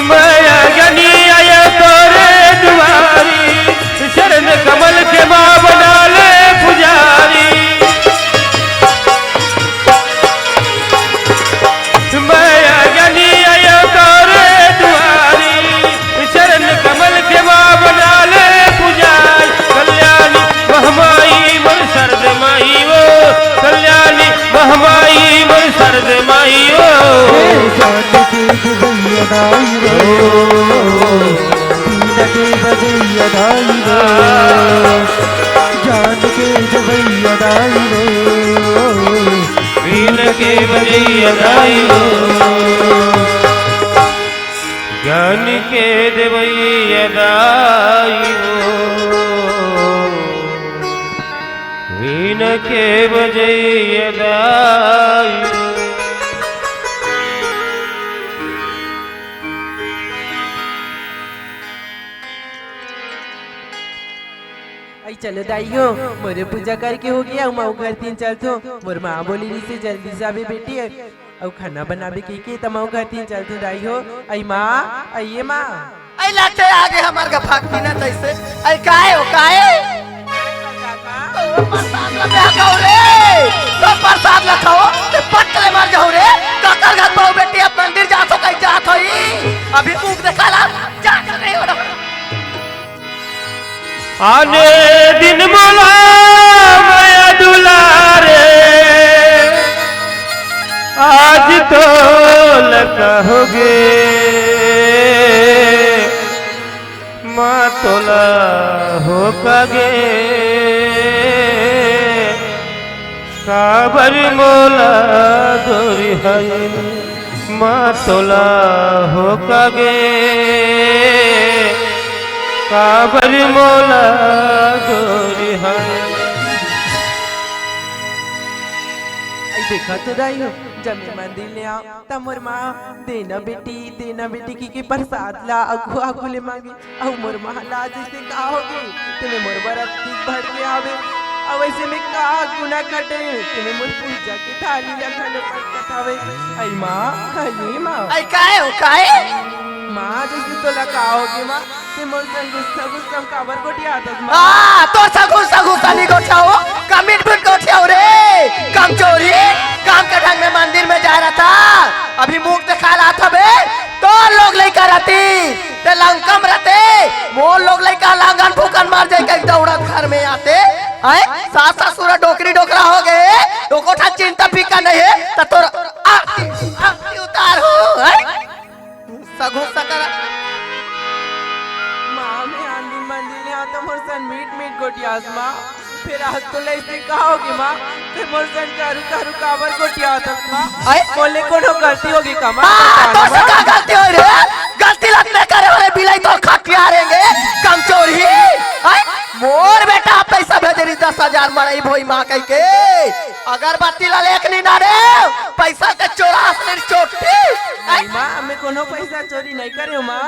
मैं अगनी आया तोरे दुआरी, चरण कमल के माँ बना ले पुजारी। मैं अगनी आया तोरे दुआरी, चरण कमल के माँ बना ले पुजारी। कल्याणी महमाई मोर सरजमाई वो, कल्याणी महमाई मोर सरजमाई वो। हे जान के देवैया दाई वो, वीणा के बजैया दाई वो, जान के देवैया दाई वो, वीणा के बजैया दाई वो। ज्ञान के देवैया दाई हो, वीणा के बजैया दाई हो। आई चलो दाई हो, मोरे पूजा करके हो गया, अउ मैं घर तीन चलथों। मोर माँ बोली रहिसे जल्दी से आबे बेटी, अउ खाना बनाबे कहिके, त मैं घर तीन चलथों दाई हो। आई माँ, आइए माँ। आई लाटे आगे हमार का भक्ति ना तैसे। आई काहे हो, काहे? तो प्रसाद ला मैं खाओ रे, तो प्रसाद ला खाओ, ते पट ले मर जाओ रे। काकर घर पाओ बेटी, अब मंदिर जाथो, कहीं जात होई। अभी मुंह देखा ला, जा कर रही हो ना। आने दिन मोला मया दुलारे, आज तो लकहोगे माँ तोला हो कगे। काबर मोला दोरिहाए माँ तोला हो कगे, काबर मोला दोरिहाए। अई देखा तो दाई हो, जब मैं मंदिर ले आंव, त मोर माँ, "देना बेटी, देना बेटी," कहिके प्रसाद ला आगू आगू ले मांगे। अउ मोर माँ ला जइसे का होगे, तेमे मोर बर अतिक भड़के हावे। अउ अइसे में का गुना कटे, तेमे मोर पूजा के थाली ला घलो पटकत हावे। अई माँ, अई माँ। अई काहे हो, काहे? माँ, जइसे तोला का होगे माँ, ते मोर संग गुस्सा गुस्सा म काबर गोठियाथस माँ? आ, तोर संग गुस्सा गुस्सा नइ गोठियावंव, का मिट मिट गोठियावंव रे। कमचोरी, काम के ढंग में मंदिर में जाय रहिथस, अभी मुंह देखाय ल आथस बे, तोर लोग लइका रहितिस, ते लंका म रहिते, मोर लोग लइका लांगन फूकन मर जाय कहिके दउड़त घर में आते। हैं? सास ससुर डोकरी डोकरा होगे, एको ठन चिंता फिकर नइ हे, त तोर आरती, आरती उतारहूं, हैं? सगो सकरा। माँ, मैं आंधी मंदिर ले आंव त मोर संग मीठ मीठ गोठियास माँ। फेर आज तोला अइसे का होगे माँ? ते मोर संग हरू हरू काबर गोठियाथस माँ? अई? मोर ले कोनो गलती होगे का माँ? हाँ, बता ना तोर से माँ। का गलती होय रे? गलती ला ते करे वाले बिलाई तोर खटिया रेंगे, कमचोरी। अई? मोर बेटा पइसा भेजे रिहिस दस हजार मड़ई भोई माँ कहिके। अगरबत्ती ला लेके नइ आंव, पइसा के चोरास ले चोट्टी। अई? नहीं माँ, मैं कोनो पइसा चोरी नइ करे हंव माँ।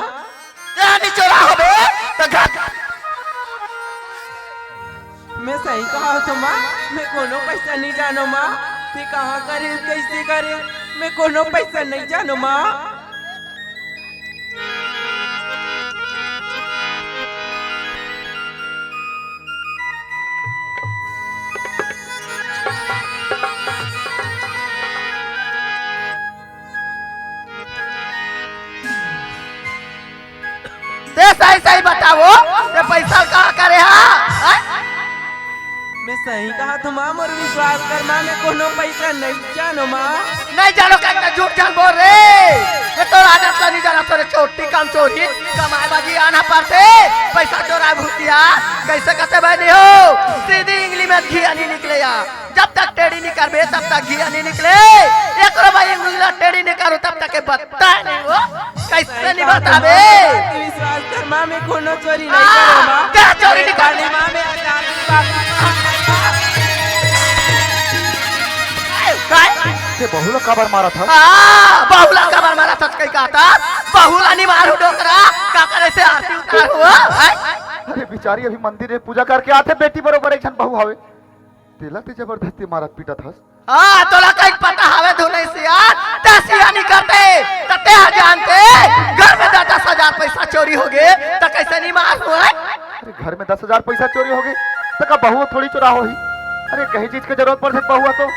ते नइ चोराय होबे, त घर मैं सही कहत हंव माँ, मैं कोनो पइसा नइ जानंव माँ। ते कहाँ करे, कइसे करे, मैं कोनो पइसा नइ जानंव माँ। ते सही सही बताओ, ते पइसा का करे हा? हैं? मैं सही कहत हंव माँ, मोर विश्वास कर माँ, मैं कोनो पइसा नइ जानंव माँ। नइ जानंव कहिके झूठ झन बोल रे। मैं तोर आदत ला नइ जानंव, तोर चोट्टी कमचोरी, कमाय बर जियान परथे, पइसा चोराय भूतिया, कइसे कथे बहिनी हो, सीधी इंगली में घिया नइ निकले या। जब तक टेढ़ी नइ करबे, तब तक घिया नइ निकले। एकरो बाई इंगली ला टेढ़ी नइ करूं, तब तक के बत्ता नइ हो। कइसे नइ बताबे? विश्वास कर माँ, मैं कोनो चोरी नइ करे माँ। का चोरी नइ करे? माँ, मैं आजाद की बात। काय? ते बहू ला काबर मारथस? हाँ, बहू ला काबर मारथस कहिके कहत हस? बहू ला नइ मारंव डोकरा, काकर अइसे आरती उतारहूं, हैं? अरे बिचारी अभी मंदिर में पूजा करके आथे, बेटी बरोबर एक झन बहू हवे। तेला ते जबरदस्ती मारत पीटत हस। हाँ, तोला कइसे पता हवे धुन सियान, ते सियान नइ करते, त ते हा जानते, घर में दस दस हजार पइसा चोरी होगे, त कइसे नइ मारहूं? अरे घर में दस हजार पइसा चोरी होगे, त का बहू थोड़ी चोरा होही? अरे कहीं चीज के जरूरत पड़थे बहू तो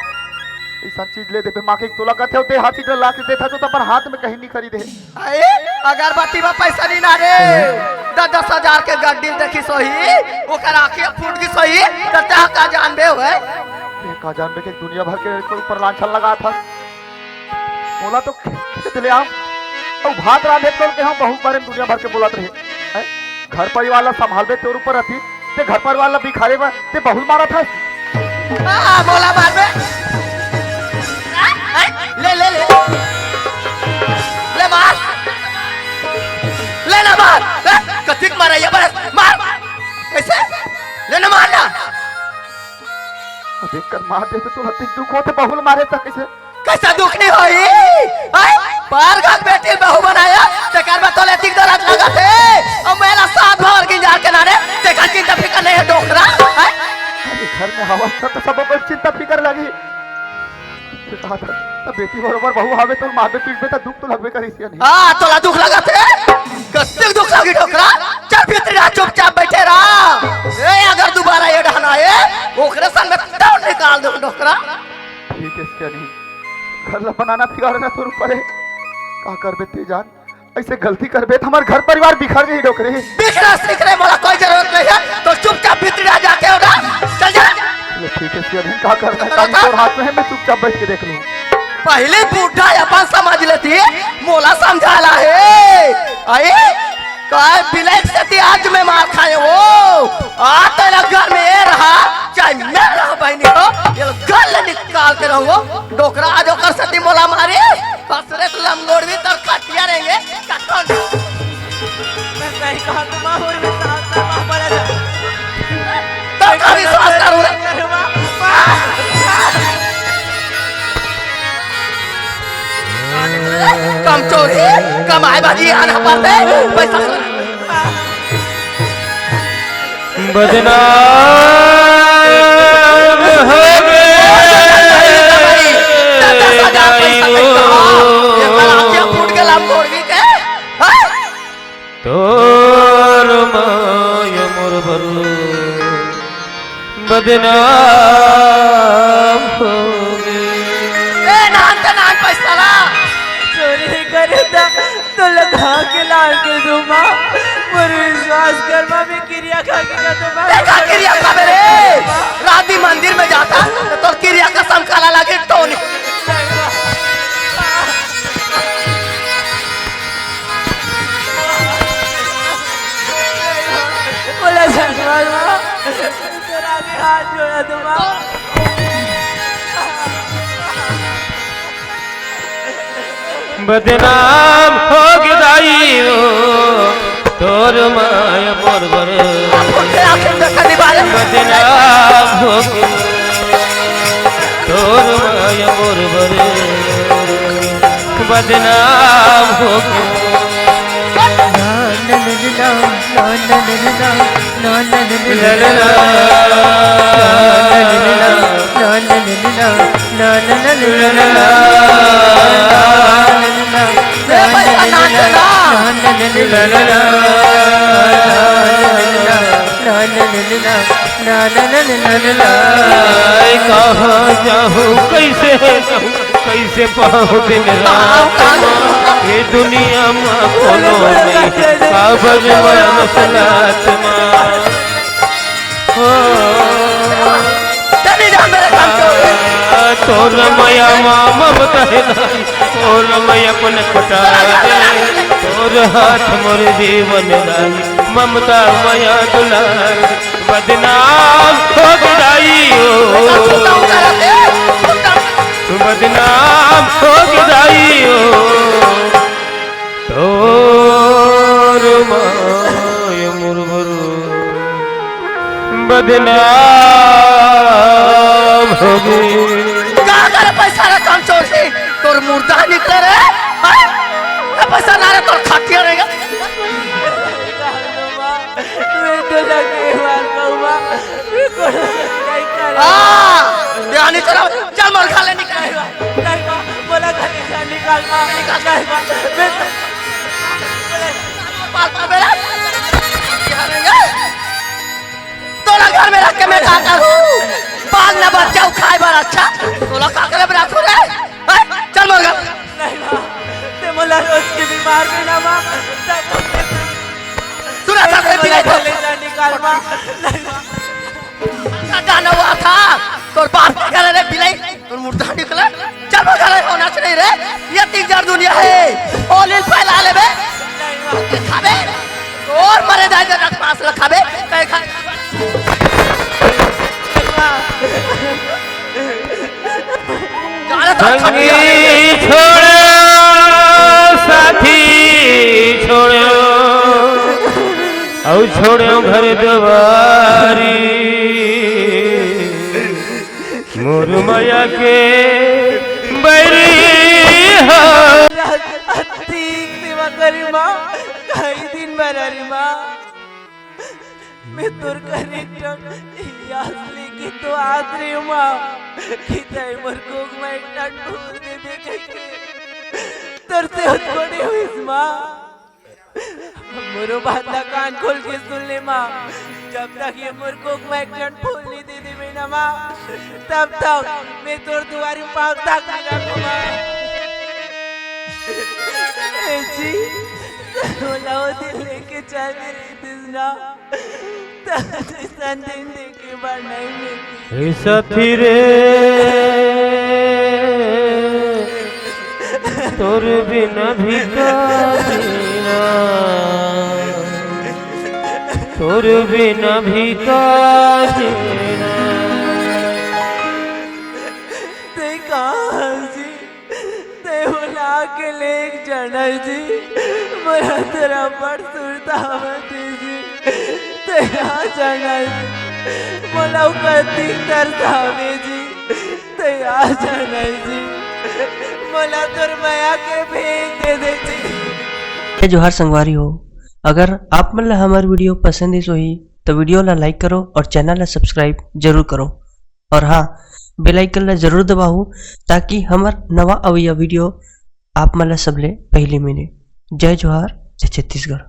अइसन चीज ले देबे माँ के तोला कथे, ते हा चीज ला के देथस त अपन हाथ में कहीं नइ खरीदे। अरे, अगरबत्ती में पइसा नइ ना रे। दस दस हजार के गड्डी देखिस होही, ओकर आँखी फूट गिस होही, त तें का जानबे होय? तें का जानबे के दुनिया भर के ऊपर लांछन लगाथस। मोला तो खेत ले आंव, अउ भात रांधे तोर के हम बहुत बारे दुनिया भर के बोलत रहे। हैं? घर परिवार ला संभालबे तोर ऊपर रहिथे, ते घर परिवार ला बिखारे बर ते बहू ल मारथस। आ, मोला मारबे। ले, ले, ले। ले मार। ले ना मार। ले, कतिक मारा ये बस। मार। कइसे? ले ना मार ना। अब एक कर मार दे तो तोला अतिक दुख होथे, बहू ल मारे त कइसे? कइसे दुख नइ होही? हैं? परघर के बेटी ल बहू बनाय हस, तेकर बर तोला अतिक दरद लगत हे। अउ मोला सात भंवर गिंजार के नारे, तेकर चिंता फिकर नइ हे डोकरा। हैं? अरे घर में हवस त, त सबो कोई चिंता फिकर लगही। त बेटी बरोबर बहू हवे, तोला मारबे पीटबे त दुख तो लगबे करही सियान। हाँ, तोला दुख लगत हे? कतेक दुख लगही डोकरा? चल भीतरी रह, चुपचाप बइठे रह। ए, अगर दुबारा ए डहन आए, ओकरे संग में तब निकाल दूं डोकरा। ठीक हे सियान, घर ला बनाना बिगाड़ना तोर ऊपर हे। का करबे ते जान, अइसे गलती करबे त हमर घर परिवार बिखर जाही डोकरी। बिखरा सिखरे, मोला कोई जरूरत नइ हे, त चुपचाप भीतरी रह जाके हो ना, चल जा। ले ठीक हे सियान, का करना हे, काम तोर हाथ में हे, मैं चुपचाप बइठ के देख लूं। पहिली बुढ़ा अपन समझ लेती, मोला समझाय ल हे। अई, काय बिलैक सेती आज मैं मार खाए हंव। आ तेला घर में ए रहा, चाहे मैं रहा बहिनी हो, ये घर ले निकाल के रहूं। डोकरा आज ओकर सेती मोला मारे, ससुरे से लंगोड़ भी तोर खटिया रेंगे, कखन। मैं सही कहत हंव माँ, मोर में सास माँ बड़ा जा। तो कभी कमाए बाजी आना पड़थे, पैसा। बदनाम हो गे। दस हजार पैसा कहीं कमा, ये कलाम के फूट के लाभ छोड़ दी के। हाँ? तोर माया मोर बर बदनाम हो गे। ए, नान त नान पैसा ला। चोरी करे त, तो लगा के लान के दूमा। मोर विश्वास कर मा, मैं किरिया खा के का तो मैं देखा किरिया खा मेरे। राती मंदिर में जाता, तो तोर किरिया कसम खाला लागे, टोनी। बोला झगड़ा, तोरा आगे हाथ जोड़ा दूमा। बदनाम हो गे दाई ओ, तोर माया मोर बर। बदनाम हो गे, तोर माया मोर बर। बदनाम हो गे। कहाँ जाहूँ, कैसे रहूँ, कैसे पाहूँ दिन रात मा, ये दुनिया मा कोनो नइ, काबर मरम सलात मा। ओ, चली जा मेरे काम से। तोर मया मा ममता हे दाई, तोर मया अपन पटा दे, तोर हाथ मोर जीवन दाई, ममता मया दुलार। बदनाम हो गे दाई ओ, बदनाम हो गे दाई ओ, तोर माय मोर बर बदनाम हो गे। का करे पैसा रे काम चोर से, तोर मुर्दा निकले रे, हैं? ए पैसा ना रे, तोर खटिया रे। मैं तो लगे मार कहूँगा, मैं कोनो नहीं करे। हाँ, ध्यान नहीं चला, चल मार खा ले, निकल। नहीं बा, बोला घर से निकाल बा, निकाल नहीं बा, मैं तो पाल पाल मेरा। तोला घर में रख के मैं का करूँ? पाल ना बच्चा खाए बर अच्छा। तोला का करे बना तू रे? हैं? चल मार खा। नहीं बा, ते मोला रोज के बीमार में ना बा, तब सुना था, मैं बिलाई बोला, ले जा निकाल बा। नहीं बा। गाना हुआ था, तोर बाप के घर रे बिलाई, तोर मुर्दा निकला। चल वो घर होना चाहिए रे, ये तीन चार दुनिया है, ओलिल फैला ले बे, खाबे, तोर मरे जाए जब पास ला खाबे, कहे खा। गाना तो अच्छा नहीं है। संगी छोड़ो, साथी छोड़ो, अउ छोड़ो घर दुवारी। मोर मया के बैरी हा। अतिक सेवा करी माँ, कई दिन बर अरी माँ। मैं तोर कर एक टन यास लेके तो आत रे माँ, कि तय मोर कोख में एक टन फूल दे दे कह के। तोर से उतकोड़े हुई माँ। मोरो बात ला कान खोल के सुन ले माँ, जब तक ये मोर कोख में एक टन फूल नहीं दे देवे ना माँ, तब तक मैं तोर दुवारी पाँव तक नहीं रखूँ माँ। ए जी, बोला वो दिल लेके चल दे रही थी ना, तब तो ऐसा दिन देखे बार नहीं मिलती। हे साथी रे, तोर बिना भी का जीना, तोर बिना भी का जीना। ते कहाँ जी? ते मोला के लेग जाना जी, मोला तेरा बड़ सुरता आवत हे जी। ते आ जाना जी, मोला उकर तीन तरसावे जी। ते आ जाना जी। मोला तोर मया के भेंट दे देती। जय जोहार संगवारी हो, अगर आप मन ला हमर वीडियो पसंद आइस होही तो वीडियो ला लाइक करो और चैनल ला सब्सक्राइब जरूर करो और हाँ, बेल आइकन ला जरूर दबाओ ताकि हमर नवा अवैया वीडियो आप मन ला सबले पहले मिले। जय जोहार, जय छत्तीसगढ़।